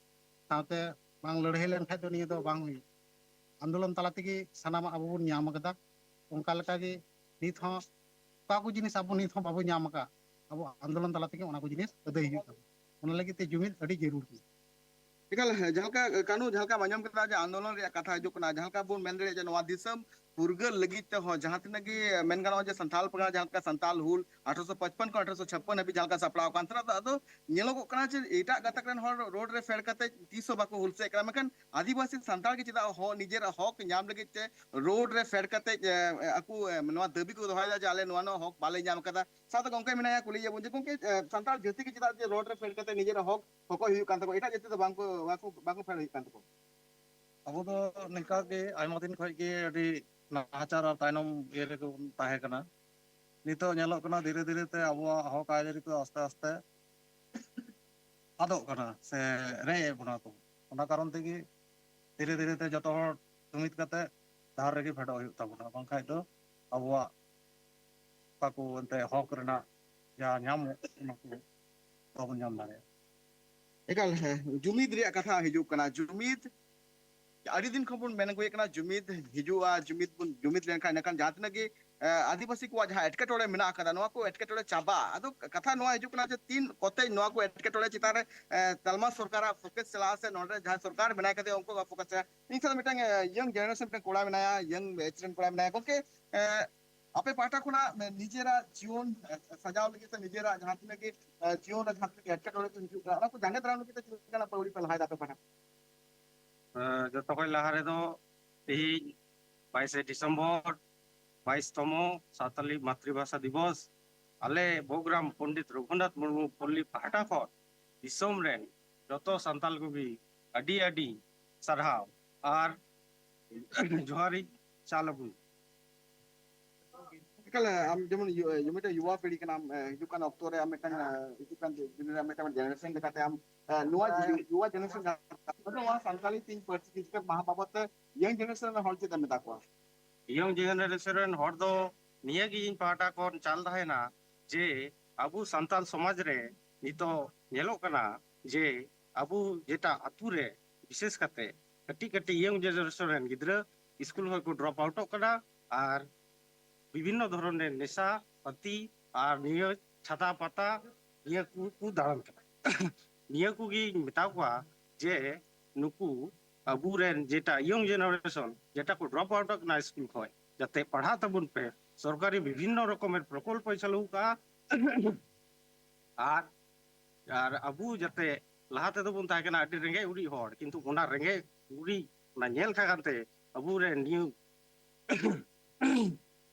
ᱥᱟᱶᱛᱮ ᱵᱟᱝ ᱞᱟᱹᱲᱦᱟᱹᱭ ᱞᱮᱱᱠᱷᱟᱱ ᱫᱚ ᱱᱤᱭᱟᱹ ᱫᱚ ᱵᱟᱝ ᱦᱩᱭᱩᱜᱼᱟ᱾ ᱟᱱᱫᱳᱞᱚᱱ ᱛᱟᱞᱟ ᱛᱮᱜᱮ ᱥᱟᱱᱟᱢᱟᱜ ᱟᱵᱚ ᱵᱚᱱ ᱧᱟᱢ ᱟᱠᱟᱫᱟ᱾ ᱚᱱᱠᱟ ᱞᱮᱠᱟᱜᱮ ᱱᱤᱛ ᱦᱚᱸ ᱚᱠᱟ ᱠᱚ ᱡᱤᱱᱤᱥ ᱟᱵᱚ ᱱᱤᱛ ᱦᱚᱸ ᱵᱟᱵᱚ ᱧᱟᱢ ᱟᱠᱟᱫ, ᱟᱵᱚ ᱟᱱᱫᱳᱞᱚᱱ ᱛᱟᱞᱟ ᱛᱮᱜᱮ ᱚᱱᱟ ᱠᱚ ᱡᱤᱱᱤᱥ ᱟᱹᱫᱟᱹᱭ ᱦᱩᱭᱩᱜ ᱛᱟᱵᱚᱱᱟ᱾ ᱚᱱᱟ ᱞᱟᱹᱜᱤᱫ ᱛᱮ ᱡᱩᱢᱤᱫ ᱟᱹᱰᱤ ᱡᱟᱹᱨᱩᱲ ᱠᱟᱱᱟ᱾ ᱮᱠᱟᱞ, ᱦᱮᱸ, ᱡᱟᱦᱟᱸ ᱞᱮᱠᱟ, ᱠᱟᱹᱱᱩ, ᱡᱟᱦᱟᱸ ᱞᱮᱠᱟᱢ ᱟᱸᱡᱚᱢ ᱠᱮᱫᱟ ᱡᱮ ᱟᱱᱫᱳᱞᱚᱱ ᱨᱮᱭᱟᱜ ᱠᱟᱛᱷᱟ ᱦᱤᱡᱩᱜ ᱠᱟᱱᱟ, ᱡᱟᱦᱟᱸ ᱞᱮᱠᱟ ᱵᱚᱱ ᱢᱮᱱ ᱫᱟᱲᱮᱭᱟᱜᱼᱟ ᱡᱮ ᱱᱚᱣᱟ ᱫᱤᱥᱚᱢ ᱯᱷᱩᱨᱜᱟᱹᱞ ᱞᱟᱹᱜᱤᱫ ᱛᱮᱦᱚᱸ ᱡᱟᱦᱟᱸ ᱛᱤᱱᱟᱹᱜ ᱜᱮ ᱢᱮᱱ ᱜᱟᱱᱚᱜᱼᱟ ᱡᱮ ᱥᱟᱱᱛᱟᱲ ᱯᱟᱨᱜᱟᱱᱟ ᱡᱟᱦᱟᱸ ᱞᱮᱠᱟ ᱥᱟᱱᱛᱟᱲ ᱦᱩᱞ ᱟᱴᱷᱨᱚᱥᱚ ᱯᱟᱸᱪᱯᱟᱱ ᱠᱷᱚᱱ ᱟᱴᱷᱨᱚᱥᱚ ᱪᱷᱟᱯᱯᱟᱱ ᱦᱟᱹᱵᱤᱡ ᱡᱟᱦᱟᱸ ᱞᱮᱠᱟ ᱥᱟᱯᱲᱟᱣ ᱟᱠᱟᱱ ᱛᱟᱦᱮᱱᱟ, ᱟᱫᱚ ᱧᱮᱞᱚᱜᱚᱜ ᱠᱟᱱᱟ ᱡᱮ ᱮᱴᱟᱜ ᱜᱟᱛᱟᱠ ᱨᱮᱱ ᱦᱚᱲ ᱨᱳᱰ ᱨᱮ ᱯᱷᱮᱰ ᱠᱟᱛᱮ ᱛᱤᱥ ᱦᱚᱸ ᱵᱟᱠᱚ ᱦᱩᱞᱥᱟᱹᱭᱮᱫ ᱠᱟᱱᱟ, ᱢᱮᱱᱠᱷᱟᱱ ᱟᱹᱫᱤᱵᱟᱹᱥᱤ ᱥᱟᱱᱛᱟᱲ ᱜᱮ ᱪᱮᱫᱟᱜ ᱦᱚ-, ᱱᱤᱡᱮᱨᱟᱜ ᱦᱚᱠ ᱧᱟᱢ ᱞᱟᱹᱜᱤᱫ ᱛᱮ ᱨᱳᱰ ᱨᱮ ᱯᱷᱮᱰ ᱠᱟᱛᱮ, ᱮ, ᱟᱠᱚ, ᱮ, ᱱᱚᱣᱟ ᱫᱟᱹᱵᱤ ᱠᱚ ᱫᱚᱦᱚᱭᱮᱫᱟ ᱡᱮ ᱟᱞᱮ ᱱᱚᱣᱟ, ᱱᱚᱣᱟ ᱦᱚᱠ ᱵᱟᱞᱮ ᱧᱟᱢ ᱟᱠᱟᱫᱟ᱾ ᱥᱟᱶᱛᱮ ᱜᱚᱝᱠᱮ ᱢᱮᱱᱟᱭᱟ, ᱠᱩᱞᱤᱭᱮᱭᱟ ᱵᱚᱱ ᱡᱮ, ᱜᱚᱝᱠᱮ, ᱮ, ᱥᱟᱱᱛᱟᱲ ᱡᱟᱹᱛᱤ ᱜᱮ ᱪᱮᱫᱟᱜ ᱡᱮ ᱨᱳᱰ ᱨᱮ ᱯᱷᱮᱰ ᱠᱟᱛᱮ ᱱᱤᱡᱮᱨᱟᱜ ᱦᱚᱠ ᱦᱚᱠᱚᱭ ᱦᱩᱭᱩᱜ ᱠᱟᱱ ᱛᱟᱠᱚᱣᱟ, ᱮᱴᱟᱜ ᱡᱟᱹᱛᱤ ᱫᱚ ᱵᱟᱝ ᱠᱚ, ᱵᱟᱠᱚ, ᱵᱟᱠᱚ ᱯᱷᱮᱰ ᱦᱩᱭᱩᱜ ᱠᱟᱱ ᱛᱟᱠᱚᱣᱟ? ᱟᱵᱚ ᱫᱚ ᱱᱤᱝᱠᱟ ᱜᱮ ᱟᱭᱢᱟ ᱫᱤᱱ ᱠᱷᱚᱱ ᱜᱮ ᱟᱹᱰᱤ ᱱᱟᱦᱟᱪᱟᱨ ᱟᱨ ᱛᱟᱭᱱᱚᱢ ᱤᱭᱟᱹ ᱨᱮᱜᱮ ᱵᱚᱱ ᱛᱟᱦᱮᱸ ᱠᱟᱱᱟ᱾ ᱱᱤᱛᱚᱜ ᱧᱮᱞᱚᱜ ᱠᱟᱱᱟ ᱫᱷᱤᱨᱮ ᱫᱷᱤᱨᱮ ᱛᱮ ᱟᱵᱚᱣᱟᱜ ᱦᱚᱠ ᱟᱹᱭᱫᱟᱹᱨᱤ ᱠᱚ ᱟᱥᱛᱮ ᱟᱥᱛᱮ ᱟᱫᱚᱜ ᱠᱟᱱᱟ ᱥᱮ ᱨᱮᱡ ᱮᱫ ᱵᱚᱱᱟ ᱠᱚ᱾ ᱚᱱᱟ ᱠᱟᱨᱚᱱ ᱛᱮᱜᱮ ᱫᱷᱤᱨᱮ ᱫᱷᱤᱨᱮ ᱛᱮ ᱡᱚᱛᱚ ᱦᱚᱲ ᱡᱩᱢᱤᱫ ᱠᱟᱛᱮ ᱰᱟᱦᱟᱨ ᱨᱮᱜᱮ ᱯᱷᱮᱰᱚᱜ ᱦᱩᱭᱩᱜ ᱛᱟᱵᱚᱱᱟ, ᱵᱟᱝᱠᱷᱟᱡ ᱫᱚ ᱟᱵᱚᱣᱟᱜ ᱚᱠᱟ ᱠᱚ ᱮᱱᱛᱮ ᱦᱚᱠ ᱨᱮᱱᱟᱜ ᱡᱟᱦᱟᱸ ᱧᱟᱢᱚᱜ, ᱚᱱᱟ ᱠᱚ ᱵᱟᱵᱚᱱ ᱧᱟᱢ ᱫᱟᱲᱮᱭᱟᱜᱼᱟ᱾ ᱮᱠᱟᱞ, ᱦᱮᱸ, ᱡᱩᱢᱤᱫ ᱨᱮᱭᱟᱜ ᱠᱟᱛᱷᱟ ᱦᱤᱡᱩᱜ ᱠᱟᱱᱟ᱾ ᱡᱩᱢᱤᱫ ᱟᱹᱰᱤ ᱫᱤᱱ ᱠᱷᱚᱱ ᱵᱚᱱ ᱢᱮᱱ ᱟᱹᱜᱩᱭᱮᱫ ᱠᱟᱱᱟ, ᱡᱩᱢᱤᱫ ᱦᱤᱡᱩᱜᱼᱟ, ᱡᱩᱢᱤᱫ ᱵᱚᱱ ᱡᱩᱢᱤᱫ ᱞᱮᱱᱠᱷᱟᱱ ᱤᱱᱟᱹᱠᱷᱟᱱ ᱡᱟᱦᱟᱸ ᱛᱤᱱᱟᱹᱜ ᱜᱮ, ᱮ, ᱟᱹᱫᱤᱵᱟᱹᱥᱤ ᱠᱚᱣᱟᱜ ᱡᱟᱦᱟᱸ ᱮᱴᱠᱮᱴᱚᱬᱮ ᱢᱮᱱᱟᱜ ᱟᱠᱟᱫᱟ, ᱱᱚᱣᱟ ᱠᱚ ᱮᱴᱠᱮᱴᱚᱬᱮ ᱪᱟᱵᱟᱜᱼᱟ᱾ ᱟᱫᱚ ᱠᱟᱛᱷᱟ ᱱᱚᱣᱟ ᱦᱤᱡᱩᱜ ᱠᱟᱱᱟ ᱡᱮ ᱛᱤᱱ ᱠᱚᱛᱮ ᱱᱚᱣᱟ ᱠᱚ ᱮᱴᱠᱮᱴᱚᱬᱮ ᱪᱮᱛᱟᱱ ᱨᱮ, ᱮ, ᱛᱟᱞᱢᱟ ᱥᱚᱨᱠᱟᱨᱟᱜ ᱯᱷᱳᱠᱟᱥ ᱪᱟᱞᱟᱜᱼᱟ ᱥᱮ ᱱᱚᱰᱮ ᱡᱟᱦᱟᱸᱭ ᱥᱚᱨᱠᱟᱨ ᱢᱮᱱᱟᱭ ᱠᱟᱫᱮᱭᱟ ᱩᱱᱠᱩᱣᱟᱜ ᱯᱷᱳᱠᱟᱥ ᱪᱟᱞᱟᱜᱼᱟ? ᱤᱧ ᱥᱟᱶ ᱢᱤᱫᱴᱟᱝ, ᱮ, ᱤᱭᱚᱝ ᱡᱮᱱᱟᱨᱮᱥᱚᱱ ᱢᱤᱫᱴᱟᱝ ᱠᱚᱲᱟ ᱢᱮᱱᱟᱭᱟ, ᱤᱭᱚᱝ ᱵᱮᱪ ᱨᱮᱱ ᱠᱚᱲᱟ ᱢᱮᱱᱟᱭᱟ᱾ ᱜᱚᱢᱠᱮ, ᱮ, ᱟᱯᱮ ᱯᱟᱦᱴᱟ ᱠᱷᱚᱱᱟᱜ ᱱᱤᱡᱮᱨᱟᱜ ᱡᱤᱭᱚᱱ, ᱮ, ᱥᱟᱡᱟᱣ ᱞᱟᱹᱜᱤᱫ ᱥᱮ ᱱᱤᱡᱮᱨᱟᱜ ᱡᱟᱦᱟᱸ ᱛᱤᱱᱟᱹᱜ ᱜᱮ, ᱮ, ᱡᱤᱭᱚᱱ ᱨᱮ ᱡᱟᱦᱟᱸ ᱛᱤᱱᱟᱹᱜ ᱜᱮ ᱮᱴᱠᱮᱴᱚᱬᱮ ᱠᱚ ᱦᱤᱡᱩᱜ ᱠᱟᱱᱟ, ᱚᱱᱟ ᱠᱚ ᱡᱟᱸᱜᱮ ᱫᱟᱨᱟᱢ ᱞᱟᱹᱜᱤᱫ ᱛᱮ ᱪᱮᱫ ᱞᱮᱠᱟᱱᱟᱜ ᱯᱟᱹᱣᱲᱤ ᱯᱮ ᱞᱟᱦᱟᱭᱮᱫᱟ ᱟᱯᱮ ᱯᱟᱦᱴᱟ? ᱮ, ᱡᱚᱛᱚ ᱠᱷᱚᱱ ᱞᱟᱦᱟ ᱨᱮᱫᱚ ᱛᱮᱦᱮᱧ ᱵᱟᱭᱤᱥᱮ ᱰᱤᱥᱮᱢᱵᱚᱨ, ᱵᱟᱭᱤᱥ ᱛᱚᱢᱚ ᱥᱟᱱᱛᱟᱞᱤ ᱢᱟᱛᱨᱤᱵᱷᱟᱥᱟ ᱫᱤᱵᱚᱥ, ᱟᱞᱮ ᱵᱷᱚᱜᱽᱨᱟᱢ ᱯᱚᱱᱰᱤᱛ ᱨᱚᱜᱷᱩᱱᱟᱛᱷ ᱢᱩᱨᱢᱩ ᱯᱚᱞᱞᱤ ᱯᱟᱦᱴᱟ ᱠᱷᱚᱱ ᱫᱤᱥᱚᱢ ᱨᱮᱱ ᱡᱚᱛᱚ ᱥᱟᱱᱛᱟᱞ ᱠᱚᱜᱮ ᱟᱹᱰᱤ ᱟᱹᱰᱤ ᱥᱟᱨᱦᱟᱣ ᱟᱨ ᱡᱚᱦᱟᱨᱤᱧ ᱪᱟᱞ ᱟᱹᱜᱩ᱾ ᱮᱠᱟᱞ, ᱟᱢ ᱡᱮᱢᱚᱱ ᱭᱩ-, ᱭᱩ-, ᱢᱤᱫᱴᱮᱱ ᱭᱩᱣᱟ ᱯᱤᱲᱦᱤ ᱠᱟᱱᱟᱢ, ᱮ, ᱦᱤᱡᱩᱜ ᱠᱟᱱ ᱚᱠᱛᱚ ᱨᱮ ᱟᱢ ᱢᱤᱫᱴᱟᱝ, ᱮ, ᱦᱤᱡᱩᱜ ᱠᱟᱱ ᱡᱮᱱᱟᱨᱮᱥᱚᱱ ᱞᱮᱠᱟᱛᱮ ᱟᱢ, ᱮ, ᱱᱚᱣᱟ ᱭᱩ-, ᱭᱩᱣᱟ ᱡᱮᱱᱟᱨᱮᱥᱚᱱ ᱡᱟᱦᱟᱸ ᱱᱚᱣᱟ ᱥᱟᱱᱛᱟᱲᱤ ᱛᱤᱧ ᱯᱟᱹᱨᱥᱤ ᱡᱤᱛᱠᱟᱹᱨ ᱢᱟᱦᱟ ᱵᱟᱵᱚᱫ ᱛᱮ ᱭᱚᱝ ᱡᱮᱱᱟᱨᱮᱥᱚᱱ ᱨᱮᱱ ᱦᱚᱲ ᱪᱮᱫ ᱮᱢ ᱢᱮᱛᱟ ᱠᱚᱣᱟ? ᱭᱚᱝ ᱡᱮᱱᱟᱨᱮᱥᱚᱱ ᱨᱮᱱ ᱦᱚᱲ ᱫᱚ ᱱᱤᱭᱟᱹ ᱜᱮ ᱤᱧ ᱯᱟᱦᱴᱟ ᱠᱷᱚᱱ ᱪᱟᱞ ᱛᱟᱦᱮᱱᱟ ᱡᱮ ᱟᱵᱚ ᱥᱟᱱᱛᱟᱞ ᱥᱚᱢᱟᱡᱽ ᱨᱮ ᱱᱤᱛᱚᱜ ᱧᱮᱞᱚᱜ ᱠᱟᱱᱟ ᱡᱮ ᱟᱵᱚ ᱡᱮᱴᱟ ᱟᱛᱳ ᱨᱮ ᱵᱤᱥᱮᱥ ᱠᱟᱛᱮ ᱠᱟᱹᱴᱤᱡ ᱠᱟᱹᱴᱤᱡ ᱭᱚᱝ ᱡᱮᱱᱟᱨᱮᱥᱚᱱ ᱨᱮᱱ ᱜᱤᱫᱽᱨᱟᱹ ᱥᱠᱩᱞ ᱠᱷᱚᱱ ᱠᱚ ᱰᱨᱚᱯ ᱟᱣᱩᱴᱚᱜ ᱠᱟᱱᱟ ᱟᱨ ᱵᱤᱵᱷᱤᱱᱱᱚ ᱫᱷᱚᱨᱚᱱ ᱨᱮ ᱱᱮᱥᱟ ᱯᱟᱹᱛᱤ ᱟᱨ ᱱᱤᱭᱟᱹ ᱪᱷᱟᱛᱟ ᱯᱟᱛᱟ ᱱᱤᱭᱟᱹ ᱠᱚ ᱠᱚ ᱫᱟᱬᱟᱱ ᱠᱟᱱᱟ᱾ ᱱᱤᱭᱟᱹ ᱠᱚᱜᱮᱧ ᱢᱮᱛᱟ ᱠᱚᱣᱟ ᱡᱮ ᱱᱩᱠᱩ ᱟᱵᱚᱨᱮᱱ ᱡᱮᱴᱟ ᱭᱚᱝ ᱡᱮᱱᱟᱨᱮᱥᱚᱱ ᱡᱮᱴᱟ ᱠᱚ ᱰᱨᱚᱯ ᱟᱣᱩᱴ ᱠᱟᱱᱟ ᱥᱠᱩᱞ ᱠᱷᱚᱱ, ᱡᱟᱛᱮ ᱯᱟᱲᱦᱟᱜ ᱛᱟᱵᱚᱱ ᱯᱮ᱾ ᱥᱚᱨᱠᱟᱨᱤ ᱵᱤᱵᱷᱤᱱᱱᱚ ᱨᱚᱠᱚᱢᱮᱨ ᱯᱨᱚᱠᱚᱞᱯᱚᱭ ᱪᱟᱹᱞᱩ ᱟᱠᱟᱫᱼᱟ᱾ ᱟᱨ, ᱟᱨ ᱟᱵᱚ ᱡᱟᱛᱮ ᱞᱟᱦᱟ ᱛᱮᱫᱚ ᱵᱚᱱ ᱛᱟᱦᱮᱸ ᱠᱟᱱᱟ ᱟᱹᱰᱤ ᱨᱮᱸᱜᱮᱡ ᱚᱨᱮᱡ ᱦᱚᱲ, ᱠᱤᱱᱛᱩ ᱚᱱᱟ ᱨᱮᱸᱜᱮᱡ ᱚᱨᱮᱡ ᱚᱱᱟ ᱧᱮᱞ ᱠᱟᱜ ᱠᱟᱱᱛᱮ ᱟᱵᱚᱨᱮᱱ ᱱᱤᱭᱩ ᱮᱠᱟᱞ,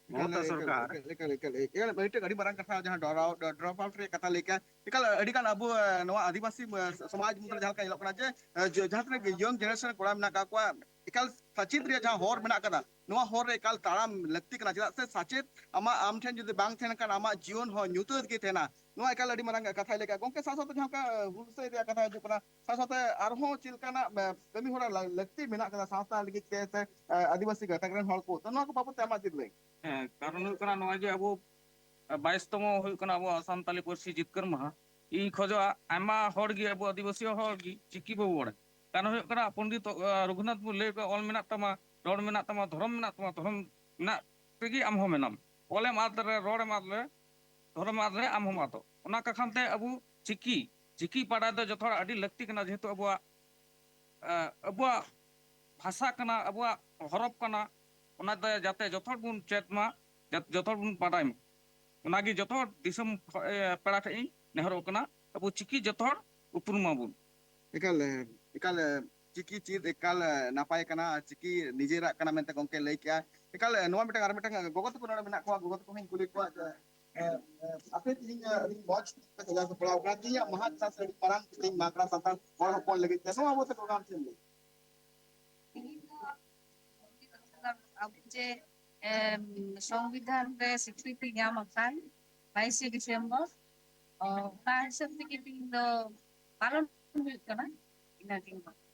ᱢᱚᱢᱚᱛᱟ ᱮᱠᱟᱞ, ᱥᱚᱨᱠᱟᱨ᱾ ᱮᱠᱟᱞ, ᱮᱠᱟᱞ, ᱮᱠᱟᱞ, ᱮᱠᱟᱞ, ᱢᱤᱫᱴᱮᱱ ᱟᱹᱰᱤ ᱢᱟᱨᱟᱝ ᱠᱟᱛᱷᱟ, ᱡᱟᱦᱟᱸ ᱰᱨᱚᱯ ᱟᱣᱩᱴ, ᱰᱨᱚᱯ ᱟᱣᱩᱴ ᱨᱮᱭᱟᱜ ᱠᱟᱛᱷᱟ ᱞᱟᱹᱭ ᱠᱮᱜᱼᱟ᱾ ᱮᱠᱟᱞ, ᱟᱹᱰᱤ ᱜᱟᱱ ᱟᱵᱚ, ᱮ, ᱱᱚᱣᱟ ᱟᱹᱫᱤᱵᱟᱹᱥᱤ, ᱮ, ᱥᱚᱢᱟᱡᱽ ᱢᱩᱫᱽ ᱨᱮ ᱡᱟᱦᱟᱸ ᱞᱮᱠᱟ ᱧᱮᱞᱚᱜ ᱠᱟᱱᱟ ᱡᱮ, ᱮ, ᱡᱚ-, ᱡᱟᱦᱟᱸ ᱛᱤᱱᱟᱹᱜ ᱜᱮ ᱭᱚᱝ ᱡᱮᱱᱟᱨᱮᱥᱚᱱ ᱨᱮᱱ ᱠᱚᱲᱟ ᱢᱮᱱᱟᱜ ᱟᱠᱟᱫ ᱠᱚᱣᱟ, ᱮᱠᱟᱞ ᱥᱟᱪᱮᱫ ᱨᱮᱭᱟᱜ ᱡᱟᱦᱟᱸ ᱦᱚᱨ ᱢᱮᱱᱟᱜ ᱟᱠᱟᱫᱟ, ᱱᱚᱣᱟ ᱦᱚᱨ ᱨᱮ ᱮᱠᱟᱞ ᱛᱟᱲᱟᱢ ᱞᱟᱹᱠᱛᱤ ᱠᱟᱱᱟ᱾ ᱪᱮᱫᱟᱜ ᱥᱮ ᱥᱟᱪᱮᱫ ᱟᱢᱟᱜ, ᱟᱢ ᱴᱷᱮᱱ ᱡᱩᱫᱤ ᱵᱟᱝ ᱛᱟᱦᱮᱱ ᱠᱷᱟᱱ, ᱟᱢᱟᱜ ᱡᱤᱭᱚᱱ ᱦᱚᱸ ᱧᱩᱛᱟᱹᱛ ᱜᱮ ᱛᱟᱦᱮᱱᱟ᱾ ᱱᱚᱣᱟ ᱮᱠᱟᱞ ᱟᱹᱰᱤ ᱢᱟᱨᱟᱝ ᱠᱟᱛᱷᱟᱭ ᱞᱟᱹᱭ ᱠᱮᱜᱼᱟ᱾ ᱜᱚᱢᱠᱮ, ᱥᱟᱶ ᱥᱟᱶᱛᱮ ᱡᱟᱦᱟᱸ ᱚᱱᱠᱟ, ᱮ, ᱦᱩᱞ ᱥᱟᱹᱭ ᱨᱮᱭᱟᱜ ᱠᱟᱛᱷᱟ ᱦᱤᱡᱩᱜ ᱠᱟᱱᱟ, ᱥᱟᱶ ᱥᱟᱶᱛᱮ ᱟᱨᱦᱚᱸ ᱪᱮᱫ ᱞᱮᱠᱟᱱᱟᱜ, ᱮ, ᱠᱟᱹᱢᱤ ᱦᱚᱨᱟ ᱞᱟ-, ᱞᱟᱹᱠᱛᱤ ᱢᱮᱱᱟᱜ ᱟᱠᱟᱫᱟ ᱥᱟᱶᱛᱟ ᱞᱟᱹᱜᱤᱫ ᱛᱮ ᱥᱮ, ᱮ, ᱟᱹᱫᱤᱵᱟᱹᱥᱤ ᱜᱟᱛᱟᱠ ᱨᱮᱱ ᱦᱚᱲ ᱠᱚ? ᱛᱚ, ᱱᱚᱣᱟ ᱠᱚ ᱵᱟᱵᱚᱫ ᱛᱮ ᱟᱢᱟᱜ ᱪᱮᱫ ᱞᱟᱹᱭ? ᱦᱮᱸ, ᱠᱟᱨᱚᱱ ᱦᱩᱭᱩᱜ ᱠᱟᱱᱟ ᱱᱚᱣᱟ ᱡᱮ ᱟᱵᱚ ᱵᱟᱭᱤᱥ ᱛᱚᱢᱚ ᱦᱩᱭᱩᱜ ᱠᱟᱱᱟ ᱟᱵᱚᱣᱟᱜ ᱥᱟᱱᱛᱟᱞᱤ ᱯᱟᱹᱨᱥᱤ ᱡᱤᱛᱠᱟᱹᱨ ᱢᱟᱦᱟ᱾ ᱤᱧ ᱠᱷᱚᱡᱚᱜᱼᱟ ᱟᱭᱢᱟ ᱦᱚᱲ ᱜᱮ, ᱟᱵᱚ ᱟᱹᱫᱤᱵᱟᱹᱥᱤ ᱦᱚᱲ ᱜᱮ ᱪᱤᱠᱤ ᱵᱟᱵᱚ ᱵᱟᱲᱟᱭᱟ᱾ ᱠᱟᱨᱚᱱ ᱦᱩᱭᱩᱜ ᱠᱟᱱᱟ ᱯᱚᱱᱰᱤᱛ, ᱟᱸ, ᱨᱚᱜᱷᱩᱱᱟᱛᱷ ᱢᱩᱨᱢᱩ ᱞᱟᱹᱭ ᱠᱟᱜᱼᱟ, "ᱚᱞ ᱢᱮᱱᱟᱜ ᱛᱟᱢᱟ, ᱨᱚᱲ ᱢᱮᱱᱟᱜ ᱛᱟᱢᱟ, ᱫᱷᱚᱨᱚᱢ ᱢᱮᱱᱟᱜ ᱛᱟᱢᱟ, ᱫᱷᱚᱨᱚᱢ ᱢᱮᱱᱟᱜ ᱛᱮᱜᱮ ᱟᱢ ᱦᱚᱸ ᱢᱮᱱᱟᱢ᱾ ᱚᱞᱮᱢ ᱟᱫ ᱞᱮᱨᱮ, ᱨᱚᱲᱮᱢ ᱟᱫ ᱞᱮᱨᱮ, ᱫᱷᱚᱨᱚᱢ ᱟᱫ ᱞᱮᱨᱮ ᱟᱢ ᱦᱚᱸᱢ ᱟᱫᱚᱜ᱾" ᱚᱱᱟ ᱠᱟᱠᱷᱟᱱ ᱛᱮ ᱟᱵᱚ ᱪᱤᱠᱤ, ᱪᱤᱠᱤ ᱯᱟᱲᱦᱟᱣ ᱫᱚ ᱡᱚᱛᱚ ᱦᱚᱲ ᱟᱹᱰᱤ ᱞᱟᱹᱠᱛᱤ ᱠᱟᱱᱟ, ᱡᱮᱦᱮᱛᱩ ᱟᱵᱚᱣᱟᱜ, ᱟᱸ, ᱟᱵᱚᱣᱟᱜ ᱵᱷᱟᱥᱟ ᱠᱟᱱᱟ, ᱟᱵᱚᱣᱟᱜ ᱦᱚᱨᱚᱯ ᱠᱟᱱᱟ᱾ ᱚᱱᱟ ᱫᱚ ᱡᱟᱛᱮ ᱡᱚᱛᱚ ᱦᱚᱲ ᱵᱚᱱ ᱪᱮᱫ ᱢᱟ, ᱡᱟᱛᱮ ᱡᱚᱛᱚ ᱦᱚᱲ ᱵᱚᱱ ᱵᱟᱰᱟᱭ ᱢᱟ, ᱚᱱᱟᱜᱮ ᱡᱚᱛᱚ ᱦᱚᱲ ᱫᱤᱥᱚᱢ ᱠᱷᱚ-, ᱮ, ᱯᱮᱲᱟ ᱴᱷᱮᱱ ᱤᱧ ᱱᱮᱦᱚᱨᱚᱜ ᱠᱟᱱᱟ, ᱟᱵᱚ ᱪᱤᱠᱤ ᱡᱚᱛᱚ ᱦᱚᱲ ᱩᱯᱨᱩᱢ ᱢᱟᱵᱚᱱ᱾ ᱮᱠᱟᱞ, ᱮᱠᱟᱞ, ᱪᱤᱠᱤ ᱪᱮᱫ ᱮᱠᱟᱞ ᱱᱟᱯᱟᱭ ᱠᱟᱱᱟ᱾ ᱟᱨ ᱪᱤᱠᱤ ᱱᱤᱡᱮᱨᱟᱜ ᱠᱟᱱᱟ ᱢᱮᱱᱛᱮ ᱜᱚᱢᱠᱮ ᱞᱟᱹᱭ ᱠᱮᱜᱼᱟ᱾ ᱮᱠᱟᱞ, ᱱᱚᱣᱟ ᱢᱤᱫᱴᱟᱝ, ᱟᱨ ᱢᱤᱫᱴᱟᱝ ᱜᱚᱜᱚ ᱛᱟᱠᱚ ᱱᱚᱰᱮ ᱢᱮᱱᱟᱜ ᱠᱚᱣᱟ, ᱜᱚᱜᱚ ᱛᱟᱠᱚ ᱦᱚᱸᱧ ᱠᱩᱞᱤ ᱠᱚᱣᱟ ᱡᱮ, ᱮ, ᱮ, ᱟᱯᱮ ᱛᱮᱦᱮᱧ, ᱮ, ᱟᱹᱰᱤ ᱢᱚᱡᱽ ᱯᱮ ᱥᱟᱡᱟᱣ ᱥᱟᱯᱲᱟᱣ ᱠᱟᱱᱟ᱾ ᱛᱮᱦᱮᱧᱟᱜ ᱢᱟᱦᱟ ᱪᱟᱥ ᱟᱹᱰᱤ ᱢᱟᱨᱟᱝ ᱛᱮᱦᱮᱧ ᱢᱟᱜᱽᱨᱟ ᱥᱟᱱᱛᱟᱲ ᱦᱚᱲ ᱦᱚᱯᱚᱱ ᱞᱟᱹᱜᱤᱫ ᱛᱮ, ᱱᱚᱣᱟ ᱵᱟᱵᱚᱛ ᱛᱮ ᱜᱚᱜᱚ ᱟᱢ ᱪᱮᱫ ᱮᱢ ᱞᱟᱹᱭᱟ? ᱛᱮᱦᱮᱧ ᱫᱚ ᱟᱵᱚ ᱡᱮ, ᱮᱢ, ᱥᱚᱝᱵᱤᱫᱷᱟᱱ ᱨᱮ ᱥᱤᱠᱨᱤᱛᱤ ᱧᱟᱢ ᱟᱠᱟᱱ ᱵᱟᱭᱤᱥᱮ ᱰᱤᱥᱮᱢᱵᱚᱨ, ᱚ, ᱚᱱᱟ ᱦᱤᱥᱟᱹᱵ ᱛᱮᱜᱮ ᱛᱮᱦᱮᱧ ᱫᱚ ᱯᱟᱞᱚᱱ ᱦᱩᱭᱩᱜ ᱠᱟᱱᱟ᱾ ᱤᱱᱟᱹᱜᱤᱧ ᱵᱟᱲᱟᱭᱟ᱾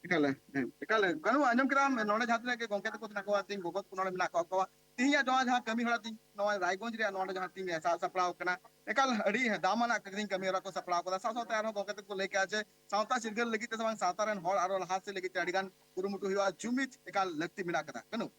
ᱮᱠᱟᱞ, ᱦᱮᱸ, ᱮᱠᱟᱞ᱾ ᱠᱟᱹᱱᱩ, ᱟᱸᱡᱚᱢ ᱠᱮᱫᱟᱢ ᱱᱚᱰᱮ ᱡᱟᱦᱟᱸ ᱛᱤᱱᱟᱹᱜ ᱜᱮ ᱜᱚᱢᱠᱮ ᱛᱟᱠᱚ ᱢᱮᱱᱟᱜ ᱠᱚᱣᱟ, ᱛᱮᱦᱮᱧ ᱜᱚᱜᱚ ᱛᱟᱠᱚ ᱱᱚᱰᱮ ᱢᱮᱱᱟᱜ ᱠᱟᱜ ᱠᱚᱣᱟ᱾ ᱛᱮᱦᱮᱧᱟᱜ ᱱᱚᱣᱟ ᱡᱟᱦᱟᱸ ᱠᱟᱹᱢᱤ ᱦᱚᱨᱟ ᱛᱮᱦᱮᱧ ᱱᱚᱣᱟ ᱨᱟᱭᱜᱚᱸᱡᱽ ᱨᱮᱭᱟᱜ ᱱᱚᱰᱮ ᱡᱟᱦᱟᱸ ᱛᱮᱦᱮᱧ ᱥᱟᱵ ᱥᱟᱯᱲᱟᱣ ᱠᱟᱱᱟ, ᱮᱠᱟᱞ ᱟᱹᱰᱤ ᱫᱟᱢᱟᱱᱟᱜ ᱛᱮᱦᱮᱧ ᱠᱟᱹᱢᱤ ᱦᱚᱨᱟ ᱠᱚ ᱥᱟᱯᱲᱟᱣ ᱠᱟᱫᱟ᱾ ᱥᱟᱶ ᱥᱟᱶᱛᱮ ᱟᱨᱦᱚᱸ ᱜᱚᱢᱠᱮ ᱛᱟᱠᱚ ᱞᱟᱹᱭ ᱠᱮᱜᱼᱟ ᱡᱮ ᱥᱟᱶᱛᱟ ᱪᱤᱨᱜᱟᱹᱞ ᱞᱟᱹᱜᱤᱫ ᱛᱮ ᱥᱮ ᱵᱟᱝ ᱥᱟᱶᱛᱟ ᱨᱮᱱ ᱦᱚᱲ ᱟᱨᱚ ᱞᱟᱦᱟ ᱥᱮᱫ ᱞᱟᱹᱜᱤᱫ ᱛᱮ ᱟᱹᱰᱤ ᱜᱟᱱ ᱠᱩᱨᱩᱢᱩᱴᱩ ᱦᱩᱭᱩᱜᱼᱟ, ᱡᱩᱢᱤᱫ ᱮᱠᱟᱞ ᱞᱟᱹᱠᱛᱤ ᱢᱮᱱᱟᱜ ᱠᱟᱫᱟ᱾ ᱠᱟᱹᱱᱩ?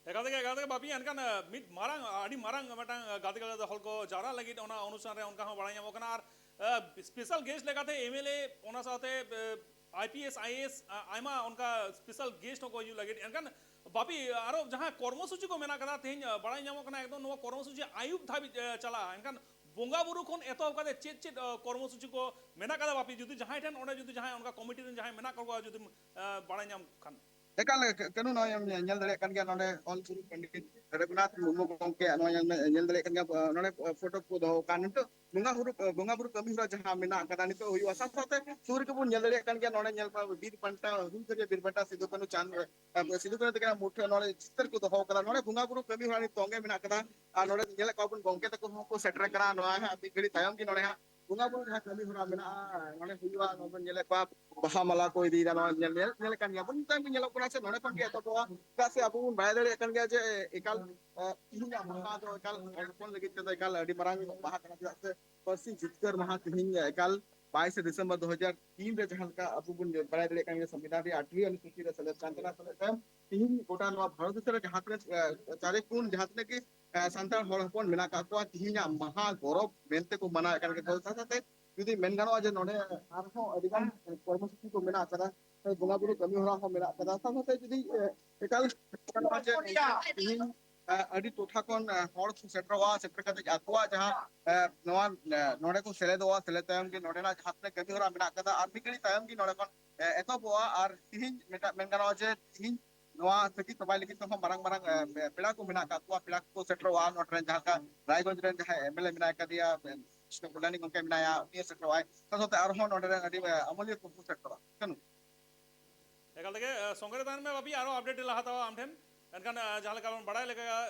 ᱮᱠᱟᱞ ᱛᱮᱜᱮ, ᱮᱠᱟᱞ ᱛᱮᱜᱮ ᱵᱟᱯᱤ, ᱮᱱᱠᱷᱟᱱ, ᱟᱸ, ᱢᱤᱫ ᱢᱟᱨᱟᱝ, ᱟᱹᱰᱤ ᱢᱟᱨᱟᱝ ᱢᱤᱫᱴᱟᱝ, ᱟᱸ, ᱜᱟᱛᱮ ᱜᱟᱛᱮ ᱦᱚᱲ ᱠᱚ ᱡᱟᱣᱨᱟ ᱞᱟᱹᱜᱤᱫ ᱚᱱᱟ ᱚᱱᱩᱥᱴᱷᱟᱱ ᱨᱮ ᱚᱱᱠᱟ ᱦᱚᱸ ᱵᱟᱲᱟᱭ ᱧᱟᱢᱚᱜ ᱠᱟᱱᱟ᱾ ᱟᱨ, ᱟᱸ, special guest ᱞᱮᱠᱟᱛᱮ ᱮᱢ ᱮᱞ ᱮ, ᱚᱱᱟ ᱥᱟᱶᱛᱮ, ᱟᱸ, I P S, I A S, ᱟᱸ, ᱟᱭᱢᱟ ᱚᱱᱠᱟ special guest ᱦᱚᱸᱠᱚ ᱦᱤᱡᱩᱜ ᱞᱟᱹᱜᱤᱫ᱾ ᱮᱱᱠᱷᱟᱱ ᱵᱟᱯᱤ, ᱟᱨᱚ ᱡᱟᱦᱟᱸ ᱠᱚᱨᱢᱚᱥᱩᱪᱤ ᱠᱚ ᱢᱮᱱᱟᱜ ᱠᱟᱫᱟ, ᱛᱮᱦᱮᱧ, ᱟᱸ, ᱵᱟᱲᱟᱭ ᱧᱟᱢᱚᱜ ᱠᱟᱱᱟ ᱮᱠᱫᱚᱢ ᱱᱚᱣᱟ ᱠᱚᱨᱢᱚᱥᱩᱪᱤ ᱟᱹᱭᱩᱵ ᱫᱷᱟᱹᱵᱤᱡ, ᱟᱸ, ᱪᱟᱞᱟᱜᱼᱟ᱾ ᱮᱱᱠᱷᱟᱱ ᱵᱚᱸᱜᱟ ᱵᱩᱨᱩ ᱠᱷᱚᱱ ᱮᱛᱚᱦᱚᱵ ᱠᱟᱛᱮ ᱪᱮᱫ ᱪᱮᱫ, ᱟᱸ, ᱠᱚᱨᱢᱚᱥᱩᱪᱤ ᱠᱚ ᱢᱮᱱᱟᱜ ᱠᱟᱫᱟ ᱵᱟᱯᱤ? ᱡᱩᱫᱤ ᱡᱟᱦᱟᱸᱭ ᱴᱷᱮᱱ ᱚᱸᱰᱮ ᱡᱩᱫᱤ ᱡᱟᱦᱟᱸᱭ ᱚᱱᱠᱟ ᱠᱚᱢᱤᱴᱤ ᱨᱮᱱ ᱡᱟᱦᱟᱸᱭ ᱢᱮᱱᱟᱜ ᱠᱚᱣᱟ, ᱡᱩᱫᱤᱢ, ᱟᱸ, ᱵᱟᱲᱟᱭ ᱧᱟᱢ ᱠᱷᱟᱱ᱾ ᱮᱠᱟᱞ, ᱠᱟᱹᱱᱩ, ᱱᱚᱜᱼᱚᱭ ᱮᱢ ᱧᱮᱞ ᱫᱟᱲᱮᱭᱟᱜ ᱠᱟᱱ ᱜᱮᱭᱟ, ᱱᱚᱰᱮ ᱚᱞ ᱜᱩᱨᱩ ᱯᱚᱱᱰᱤᱛ ᱨᱚᱜᱷᱩᱱᱟᱛᱷ ᱢᱩᱨᱢᱩ ᱜᱚᱢᱠᱮ ᱱᱚᱜᱼᱚᱭ ᱮᱢ ᱧᱮᱞ ᱫᱟᱲᱮᱭᱟᱜ ᱠᱟᱱ ᱜᱮᱭᱟ, ᱱᱚᱰᱮ ᱯᱷᱳᱴᱳ ᱠᱚ ᱫᱚᱦᱚ ᱠᱟᱱ᱾ ᱱᱤᱛᱚᱜ ᱵᱚᱸᱜᱟ ᱵᱩᱨᱩ, ᱵᱚᱸᱜᱟ ᱵᱩᱨᱩ ᱠᱟᱹᱢᱤ ᱦᱚᱨᱟ ᱡᱟᱦᱟᱸ ᱢᱮᱱᱟᱜ ᱟᱠᱟᱫᱟ, ᱱᱤᱛᱚᱜ ᱦᱩᱭᱩᱜᱼᱟ᱾ ᱥᱟᱶ ᱥᱟᱶᱛᱮ ᱥᱩᱨ ᱨᱮᱜᱮ ᱵᱚᱱ ᱧᱮᱞ ᱫᱟᱲᱮᱭᱟᱜ ᱠᱟᱱ ᱜᱮᱭᱟ, ᱱᱚᱰᱮ ᱧᱮᱞ ᱯᱮ, ᱵᱤᱨ ᱵᱟᱱᱴᱟ, ᱦᱩᱞᱜᱟᱹᱨᱤᱭᱟᱹ ᱵᱤᱨ ᱵᱟᱱᱴᱟ ᱥᱤᱫᱩ ᱠᱟᱹᱱᱩ ᱪᱟᱸᱫᱽ, ᱮ, ᱥᱤᱫᱩ ᱠᱟᱹᱱᱩ ᱛᱟᱹᱠᱤᱱᱟᱜ ᱢᱩᱴᱷᱟᱹᱱ, ᱱᱚᱰᱮ ᱪᱤᱛᱟᱹᱨ ᱠᱚ ᱫᱚᱦᱚ ᱠᱟᱫᱟ᱾ ᱱᱚᱰᱮ ᱵᱚᱸᱜᱟ ᱵᱩᱨᱩ ᱠᱟᱹᱢᱤ ᱦᱚᱨᱟ ᱱᱤᱛ ᱛᱚᱸᱜᱮ ᱢᱮᱱᱟᱜ ᱠᱟᱫᱟ᱾ ᱟᱨ ᱱᱚᱰᱮ ᱧᱮᱞᱮᱫ ᱠᱚᱣᱟ ᱵᱚᱱ, ᱜᱚᱢᱠᱮ ᱛᱟᱠᱚ ᱦᱚᱸ ᱠᱚ ᱥᱮᱴᱮᱨ ᱟᱠᱟᱱᱟ᱾ ᱱᱚᱣᱟ ᱦᱟᱸᱜ ᱢᱤᱫ ᱜᱷᱟᱹᱲᱤ ᱛᱟᱭᱚᱢ ᱜᱮ ᱱᱚᱰᱮ ᱦᱟᱸᱜ ᱵᱚᱸᱜᱟ ᱵᱩᱨᱩ ᱡᱟᱦᱟᱸ ᱠᱟᱹᱢᱤ ᱦᱚᱨᱟ ᱢᱮᱱᱟᱜᱼᱟ, ᱱᱚᱰᱮ ᱦᱩᱭᱩᱜᱼᱟ, ᱱᱚᱰᱮ ᱧᱮᱞᱮᱫ ᱠᱚᱣᱟ ᱵᱟᱦᱟ ᱢᱟᱞᱟ ᱠᱚ ᱤᱫᱤᱭᱮᱫᱟ, ᱱᱚᱣᱟ ᱧᱮᱞ ᱧᱮᱞ ᱧᱮᱞ ᱠᱟᱱ ᱜᱮᱭᱟ ᱵᱚᱱ, ᱱᱤᱛᱚᱜ ᱜᱮ ᱮᱛᱚᱦᱚᱵᱚᱜᱼᱟ᱾ ᱪᱮᱫᱟᱜ ᱥᱮ ᱟᱵᱚ ᱵᱚᱱ ᱵᱟᱲᱟᱭ ᱫᱟᱲᱮᱭᱟᱜ ᱠᱟᱱ ᱜᱮᱭᱟ ᱡᱮ ᱮᱠᱟᱞ ᱛᱮᱦᱮᱧᱟᱜ ᱢᱟᱦᱟ ᱫᱚ ᱮᱠᱟᱞ ᱦᱚᱲ ᱦᱚᱯᱚᱱ ᱞᱟᱹᱜᱤᱫ ᱛᱮᱫᱚ ᱮᱠᱟᱞ ᱟᱹᱰᱤ ᱢᱟᱨᱟᱝ ᱢᱟᱦᱟ ᱠᱟᱱᱟ᱾ ᱪᱮᱫᱟᱜ ᱥᱮ ᱯᱟᱹᱨᱥᱤ ᱡᱤᱛᱠᱟᱹᱨ ᱢᱟᱦᱟ ᱛᱮᱦᱮᱧ ᱮᱠᱟᱞ ᱵᱟᱭᱤᱥᱮ ᱰᱤᱥᱮᱢᱵᱚᱨ ᱫᱩ ᱦᱟᱡᱟᱨ ᱛᱤᱱ ᱨᱮ ᱡᱟᱦᱟᱸ ᱞᱮᱠᱟ ᱟᱵᱚ ᱵᱚᱱ ᱵᱟᱲᱟᱭ ᱫᱟᱲᱮᱭᱟᱜ ᱠᱟᱱ ᱜᱮᱭᱟ, ᱥᱚᱝᱵᱤᱫᱷᱟᱱ ᱨᱮᱭᱟᱜ ᱟᱴᱷᱨᱚ ᱚᱱᱩᱥᱩᱪᱤ ᱨᱮ ᱥᱮᱞᱮᱫ ᱠᱟᱱ ᱛᱟᱦᱮᱱᱟ᱾ ᱥᱮᱞᱮᱫ ᱛᱟᱭᱚᱢ ᱛᱮᱦᱮᱧ ᱜᱚᱴᱟ ᱱᱚᱣᱟ ᱵᱷᱟᱨᱚᱛ ᱫᱤᱥᱚᱢ ᱨᱮ ᱡᱟᱦᱟᱸ ᱛᱤᱱᱟᱹᱜ ᱪᱟᱨᱮ ᱠᱩᱱ ᱡᱟᱦᱟᱸ ᱛᱤᱱᱟᱹᱜ ᱜᱮ ᱥᱟᱱᱛᱟᱲ ᱦᱚᱲ ᱦᱚᱯᱚᱱ ᱢᱮᱱᱟᱜ ᱟᱠᱟᱫ ᱠᱚᱣᱟ, ᱛᱮᱦᱮᱧᱟᱜ ᱢᱟᱦᱟ ᱜᱚᱨᱚᱵᱽ ᱢᱮᱱᱛᱮ ᱠᱚ ᱢᱟᱱᱟᱣᱮᱫ ᱠᱟᱱ ᱜᱮᱭᱟ᱾ ᱥᱟᱶ ᱥᱟᱶᱛᱮ ᱡᱩᱫᱤ ᱢᱮᱱ ᱜᱟᱱᱚᱜᱼᱟ ᱡᱮ ᱱᱚᱰᱮ ᱟᱨᱦᱚᱸ ᱟᱹᱰᱤ ᱜᱟᱱ ᱠᱚᱨᱢᱚᱥᱩᱪᱤ ᱠᱚ ᱢᱮᱱᱟᱜ ᱟᱠᱟᱫᱟ, ᱵᱚᱸᱜᱟ ᱵᱩᱨᱩ ᱠᱟᱹᱢᱤ ᱦᱚᱨᱟ ᱦᱚᱸ ᱢᱮᱱᱟᱜ ᱟᱠᱟᱫᱟ᱾ ᱥᱟᱶ ᱥᱟᱶᱛᱮ ᱡᱩᱫᱤ ᱮᱠᱟᱞ ᱛᱮᱦᱮᱧ ᱟᱹᱰᱤ ᱴᱚᱴᱷᱟ ᱠᱷᱚᱱ ᱦᱚᱲ ᱠᱚ ᱥᱮᱴᱮᱨᱚᱜᱼᱟ, ᱥᱮᱴᱮᱨ ᱠᱟᱛᱮ ᱟᱠᱚᱣᱟᱜ ᱡᱟᱦᱟᱸ ᱱᱚᱣᱟ ᱱᱚᱰᱮ ᱠᱚ ᱥᱮᱞᱮᱫᱚᱜᱼᱟ, ᱥᱮᱞᱮᱫ ᱛᱟᱭᱚᱢ ᱜᱮ ᱱᱚᱰᱮᱱᱟᱜ ᱡᱟᱦᱟᱸ ᱛᱤᱱᱟᱹᱜ ᱠᱟᱹᱢᱤ ᱦᱚᱨᱟ ᱢᱮᱱᱟᱜ ᱟᱠᱟᱫᱟ ᱟᱨ ᱢᱤᱫ ᱜᱷᱟᱹᱲᱤᱡ ᱛᱟᱭᱚᱢ ᱜᱮ ᱱᱚᱰᱮ ᱠᱷᱚᱱ ᱮᱛᱚᱦᱚᱵᱚᱜᱼᱟ᱾ ᱟᱨ ᱛᱤᱦᱤᱧ ᱢᱤᱫᱴᱟᱝ ᱢᱮᱱ ᱜᱟᱱᱚᱜᱼᱟ ᱡᱮ ᱛᱤᱦᱤᱧ ᱱᱚᱣᱟ ᱥᱟᱹᱠᱷᱤ ᱥᱚᱵᱷᱟ ᱞᱟᱹᱜᱤᱫ ᱛᱮᱦᱚᱸ ᱢᱟᱨᱟᱝ ᱢᱟᱨᱟᱝ ᱯᱮᱲᱟ ᱠᱚ ᱢᱮᱱᱟᱜ ᱟᱠᱟᱫ ᱠᱚᱣᱟ, ᱯᱮᱲᱟ ᱠᱚᱠᱚ ᱥᱮᱴᱮᱨᱚᱜᱼᱟ᱾ ᱱᱚᱰᱮ ᱨᱮᱱ ᱡᱟᱦᱟᱸ ᱞᱮᱠᱟ ᱨᱟᱭᱜᱚᱸᱡᱽ ᱨᱮᱱ ᱡᱟᱦᱟᱸᱭ ᱮᱢ ᱮᱞ ᱮ ᱢᱮᱱᱟᱭ ᱠᱟᱫᱮᱭᱟ, ᱠᱨᱤᱥᱱᱚ ᱠᱚᱞᱭᱟᱱᱤ ᱜᱚᱢᱠᱮ ᱢᱮᱱᱟᱭᱟ, ᱩᱱᱤ ᱥᱮᱴᱮᱨᱚᱜᱼᱟᱭ᱾ ᱥᱟᱶ ᱥᱟᱶᱛᱮ ᱟᱨᱦᱚᱸ ᱱᱚᱰᱮ ᱨᱮᱱ ᱟᱹᱰᱤ ᱟᱹᱢᱟᱹᱞᱤᱭᱟᱹ ᱠᱚᱠᱚ ᱥᱮᱴᱮᱨᱚᱜᱼᱟ᱾ ᱮᱠᱟᱞ ᱛᱮᱜᱮ ᱥᱚᱸᱜᱮ ᱨᱮ ᱛᱟᱦᱮᱱ ᱢᱮ ᱵᱟᱯᱤ, ᱟᱨᱦᱚᱸ ᱟᱯᱰᱮᱴ ᱞᱮ ᱦᱟᱛᱟᱣᱟ ᱟᱢ ᱴᱷᱮᱱ᱾ ᱮᱱᱠᱷᱟᱱ ᱡᱟᱦᱟᱸ ᱞᱮᱠᱟ ᱵᱚᱱ ᱵᱟᱲᱟᱭ ᱞᱮᱠᱟ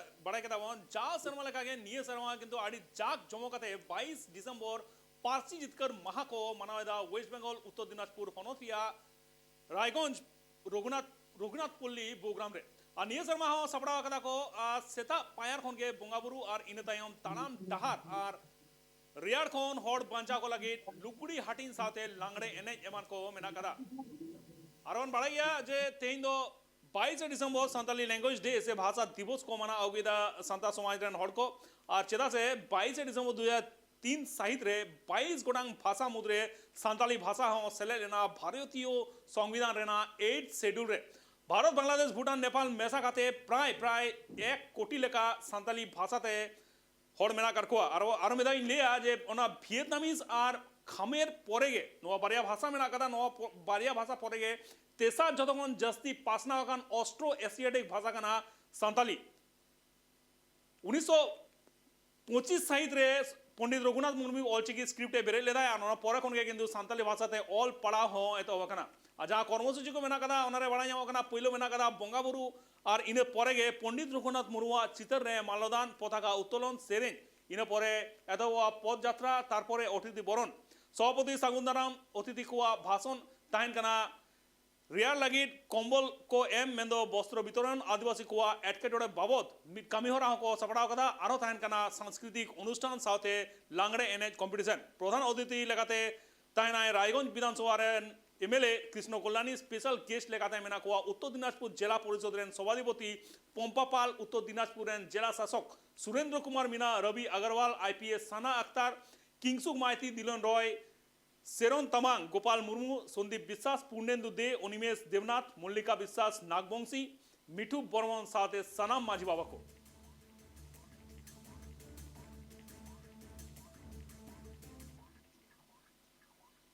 ᱵᱟᱲᱟᱭ ᱠᱮᱫᱟ ᱵᱚᱱ, ᱡᱟᱣ ᱥᱮᱨᱢᱟ ᱞᱮᱠᱟᱜᱮ ᱱᱤᱭᱟᱹ ᱥᱮᱨᱢᱟ ᱠᱤᱱᱛᱩ ᱟᱹᱰᱤ ᱡᱟᱠ ᱡᱚᱢᱚᱠ ᱠᱟᱛᱮ ᱵᱟᱭᱤᱥ ᱰᱤᱥᱮᱢᱵᱚᱨ ᱯᱟᱹᱨᱥᱤ ᱡᱤᱛᱠᱟᱹᱨ ᱢᱟᱦᱟ ᱠᱚ ᱢᱟᱱᱟᱣ ᱮᱫᱟ ᱳᱭᱮᱥᱴ ᱵᱮᱝᱜᱚᱞ ᱩᱛᱛᱚᱨ ᱫᱤᱱᱟᱡᱽᱯᱩᱨ ᱦᱚᱱᱚᱛ ᱨᱮᱭᱟᱜ ᱨᱟᱭᱜᱚᱸᱡᱽ ᱨᱚᱜᱷᱩᱱᱟᱛᱷ ᱨᱚᱜᱷᱩᱱᱟᱛᱷ ᱯᱚᱞᱞᱤ ᱵᱳᱜᱽᱨᱟᱢ ᱨᱮ᱾ ᱟᱨ ᱱᱤᱭᱟᱹ ᱥᱮᱨᱢᱟ ᱦᱚᱸ ᱥᱟᱯᱲᱟᱣ ᱟᱠᱟᱫᱟ ᱠᱚ ᱥᱮᱛᱟᱜ ᱯᱟᱭᱟᱨ ᱠᱷᱚᱱ ᱜᱮ ᱵᱚᱸᱜᱟ ᱵᱩᱨᱩ ᱟᱨ ᱤᱱᱟᱹ ᱛᱟᱭᱚᱢ ᱛᱟᱲᱟᱢ ᱰᱟᱦᱟᱨ ᱟᱨ ᱨᱮᱭᱟᱲ ᱠᱷᱚᱱ ᱦᱚᱲ ᱵᱟᱧᱪᱟᱣ ᱠᱚ ᱞᱟᱹᱜᱤᱫ ᱞᱩᱜᱽᱲᱤ ᱦᱟᱹᱴᱤᱧ ᱥᱟᱶᱛᱮ ᱞᱟᱜᱽᱲᱮ ᱮᱱᱮᱡ ᱮᱢᱟᱱ ᱠᱚ ᱢᱮᱱᱟᱜ ᱟᱠᱟᱫᱟ᱾ ᱟᱨ ᱵᱚᱱ ᱵᱟᱲᱟᱭ ᱜᱮᱭᱟ ᱡᱮ ᱛᱮᱦᱮᱧ ᱫᱚ ᱵᱟᱭᱤᱥᱮ ᱰᱤᱥᱮᱢᱵᱚᱨ ᱥᱟᱱᱛᱟᱞᱤ ᱞᱮᱝᱜᱩᱭᱮᱡᱽ ᱰᱮ ᱥᱮ ᱵᱷᱟᱥᱟ ᱫᱤᱵᱚᱥ ᱠᱚ ᱢᱟᱱᱟᱣ ᱟᱹᱜᱩᱭᱮᱫᱟ ᱥᱟᱱᱛᱟᱲ ᱥᱚᱢᱟᱡᱽ ᱨᱮᱱ ᱦᱚᱲ ᱠᱚ᱾ ᱟᱨ ᱪᱮᱫᱟᱜ ᱥᱮ ᱵᱟᱭᱤᱥᱮ ᱰᱤᱥᱮᱢᱵᱚᱨ ᱫᱩ ᱦᱟᱡᱟᱨ ᱛᱤᱱ ᱥᱟᱹᱦᱤᱛ ᱨᱮ ᱵᱟᱭᱤᱥ ᱜᱚᱴᱟᱝ ᱵᱷᱟᱥᱟ ᱢᱩᱫᱽᱨᱮ ᱥᱟᱱᱛᱟᱞᱤ ᱵᱷᱟᱥᱟ ᱦᱚᱸ ᱥᱮᱞᱮᱫ ᱞᱮᱱᱟ ᱵᱷᱟᱨᱚᱛᱤᱭᱚ ᱥᱚᱝᱵᱤᱫᱷᱟᱱ ᱨᱮᱱᱟᱜ ᱮᱭᱤᱴ ᱥᱮᱰᱩᱞ ᱨᱮ᱾ ᱵᱷᱟᱨᱚᱛ, ᱵᱟᱝᱞᱟᱫᱮᱥ, ᱵᱷᱩᱴᱟᱱ, ᱱᱮᱯᱟᱞ ᱢᱮᱥᱟ ᱠᱟᱛᱮ ᱯᱨᱟᱭ ᱯᱨᱟᱭ ᱮᱠ ᱠᱳᱴᱤ ᱞᱮᱠᱟ ᱥᱟᱱᱛᱟᱞᱤ ᱵᱷᱟᱥᱟᱛᱮ ᱦᱚᱲ ᱢᱮᱱᱟᱜ ᱟᱠᱟᱫ ᱠᱚᱣᱟ᱾ ᱟᱨᱚ ᱟᱨᱚ ᱢᱤᱫ ᱫᱷᱟᱣ ᱤᱧ ᱞᱟᱹᱭᱟ ᱡᱮ ᱚᱱᱟ ᱵᱷᱤᱭᱮᱛᱱᱟᱢᱤᱡ ᱟᱨ ᱠᱷᱟᱢᱮᱨ ᱯᱚᱨᱮ ᱜᱮ, ᱱᱚᱣᱟ ᱵᱟᱨᱭᱟ ᱵᱷᱟᱥᱟ ᱢᱮᱱᱟᱜ ᱟᱠᱟᱫᱟ, ᱱᱚᱣᱟ ᱵᱟᱨᱭᱟ ᱵᱷᱟᱥᱟ ᱯᱚᱨᱮ ᱜᱮ ᱛᱮᱥᱟᱨ ᱡᱚᱛᱚ ᱠᱷᱚᱱ ᱡᱟᱹᱥᱛᱤ ᱯᱟᱥᱱᱟᱣ ᱟᱠᱟᱱ ᱚᱥᱴᱨᱳ ᱮᱥᱤᱭᱟᱴᱤᱠ ᱵᱷᱟᱥᱟ ᱠᱟᱱᱟ ᱥᱟᱱᱛᱟᱞᱤ᱾ ᱩᱱᱤᱥᱥᱚ ᱯᱚᱸᱪᱤᱥ ᱥᱟᱹᱦᱤᱛ ᱨᱮ ᱯᱚᱱᱰᱤᱛ ᱨᱚᱜᱷᱩᱱᱟᱛᱷ ᱢᱩᱨᱢᱩ ᱚᱞᱪᱤᱠᱤ ᱥᱠᱨᱤᱯᱴ ᱮ ᱵᱮᱨᱮᱫ ᱞᱮᱫᱟᱭ ᱟᱨ ᱚᱱᱟ ᱯᱚᱨᱮ ᱠᱷᱚᱱ ᱜᱮ ᱠᱤᱱᱛᱩ ᱥᱟᱱᱛᱟᱞᱤ ᱵᱷᱟᱥᱟᱛᱮ ᱚᱞ ᱯᱟᱲᱦᱟᱣ ᱦᱚᱸ ᱮᱛᱚᱦᱚᱵ ᱟᱠᱟᱱᱟ᱾ ᱟᱨ ᱡᱟᱦᱟᱸ ᱠᱚᱨᱢᱚᱥᱩᱪᱤ ᱠᱚ ᱢᱮᱱᱟᱜ ᱟᱠᱟᱫᱟ, ᱚᱱᱟᱨᱮ ᱵᱟᱲᱟᱭ ᱧᱟᱢᱚᱜ ᱠᱟᱱᱟ, ᱯᱳᱭᱞᱳ ᱢᱮᱱᱟᱜ ᱟᱠᱟᱫᱟ ᱵᱚᱸᱜᱟ ᱵᱩᱨᱩ, ᱟᱨ ᱤᱱᱟᱹ ᱯᱚᱨᱮ ᱜᱮ ᱯᱚᱱᱰᱤᱛ ᱨᱚᱜᱷᱩᱱᱟᱛᱷ ᱢᱩᱨᱢᱩᱣᱟᱜ ᱪᱤᱛᱟᱹᱨ ᱨᱮ ᱢᱟᱞᱞᱚᱫᱟᱱ, ᱯᱚᱛᱟᱠᱟ ᱩᱛᱛᱳᱞᱚᱱ, ᱥᱮᱨᱮᱧ, ᱤᱱᱟᱹ ᱯᱚᱨᱮ ᱮᱛᱚᱦᱚᱵᱚᱜᱼᱟ ᱯᱚᱫ ᱡᱟᱛᱨᱟ, ᱛᱟᱨᱯᱚᱨᱮ ᱚᱛᱤᱛᱷᱤ ᱵᱚᱨᱚᱱ᱾ ᱥᱚᱵᱷᱟᱯᱚᱛᱤ ᱥᱟᱹᱜᱩᱱ ᱫᱟᱨᱟᱢ ᱚᱛᱤᱛᱷᱤ ᱠᱚᱣᱟᱜ ᱵᱷᱟᱥᱚᱱ ᱛᱟᱦᱮᱱ ᱠᱟᱱᱟ᱾ ᱨᱮᱭᱟᱲ ᱞᱟᱹᱜᱤᱫ ᱠᱚᱢᱵᱚᱞ ᱠᱚ ᱮᱢ, ᱢᱮᱱᱫᱚ ᱵᱚᱥᱛᱨᱚ ᱵᱤᱛᱚᱨᱚᱱ, ᱟᱹᱫᱤᱵᱟᱹᱥᱤ ᱠᱚᱣᱟᱜ ᱮᱴᱠᱮᱴᱚᱬᱮ ᱵᱟᱵᱚᱫ ᱢᱤᱫ ᱠᱟᱹᱢᱤ ᱦᱚᱨᱟ ᱦᱚᱸᱠᱚ ᱥᱟᱯᱲᱟᱣ ᱠᱟᱫᱟ᱾ ᱟᱨᱦᱚᱸ ᱛᱟᱦᱮᱱ ᱠᱟᱱᱟ ᱥᱟᱝᱥᱠᱨᱤᱛᱤᱠ ᱚᱱᱩᱥᱴᱷᱟᱱ ᱥᱟᱶᱛᱮ ᱞᱟᱜᱽᱲᱮ ᱮᱱᱮᱡ ᱠᱚᱢᱯᱤᱴᱤᱥᱚᱱ᱾ ᱯᱨᱚᱫᱷᱟᱱ ᱚᱛᱤᱛᱷᱤ ᱞᱮᱠᱟᱛᱮ ᱛᱟᱦᱮᱱᱟᱭ ᱨᱟᱭᱜᱚᱸᱡᱽ ᱵᱤᱫᱷᱟᱱᱥᱚᱵᱷᱟ ᱨᱮᱱ ᱮᱢᱮᱞᱮ ᱠᱨᱤᱥᱱᱚ ᱠᱚᱞᱞᱟᱱᱤ᱾ ᱥᱯᱮᱥᱟᱞ ᱜᱮᱥᱴ ᱞᱮᱠᱟᱛᱮ ᱢᱮᱱᱟᱜ ᱠᱚᱣᱟ ᱩᱛᱛᱚᱨ ᱫᱤᱱᱟᱡᱽᱯᱩᱨ ᱡᱮᱞᱟ ᱯᱚᱨᱤᱥᱚᱫ ᱨᱮᱱ ᱥᱚᱵᱷᱟᱫᱷᱤᱯᱚᱛᱤ ᱯᱚᱢᱯᱟ ᱯᱟᱞ, ᱩᱛᱛᱚᱨ ᱫᱤᱱᱟᱡᱽᱯᱩᱨ ᱨᱮᱱ ᱡᱮᱞᱟ ᱥᱟᱥᱚᱠ ᱥᱩᱨᱮᱱᱫᱨᱚ ᱠᱩᱢᱟᱨ ᱢᱤᱱᱟ, ᱨᱚᱵᱤ ᱟᱜᱟᱨᱣᱟᱞ, ᱟᱭ ᱯᱤ ᱮᱥ ᱥᱟᱱᱟ ᱟᱠᱛᱟᱨ, ᱠᱤᱝᱥᱩᱠ ᱢᱟᱭᱛᱤ, ᱫᱤᱞᱚᱱ ᱨᱚᱭ, ᱥᱮᱨᱚᱱ ᱛᱟᱢᱟᱝ, ᱜᱳᱯᱟᱞ ᱢᱩᱨᱢᱩ, ᱥᱚᱱᱫᱤᱯ ᱵᱤᱥᱥᱟᱥ, ᱯᱩᱨᱱᱮᱱᱫᱩ ᱫᱮ, ᱚᱱᱤᱢᱮᱥ ᱫᱮᱵᱽᱱᱟᱛᱷ, ᱢᱚᱞᱞᱤᱠᱟ ᱵᱤᱥᱥᱟᱥ, ᱱᱟᱜᱽᱵᱚᱝᱥᱤ, ᱢᱤᱴᱷᱩ ᱵᱚᱨᱢᱚᱱ ᱥᱟᱶᱛᱮ ᱥᱟᱱᱟᱢ ᱢᱟᱹᱡᱷᱤ ᱵᱟᱵᱟ ᱠᱚ᱾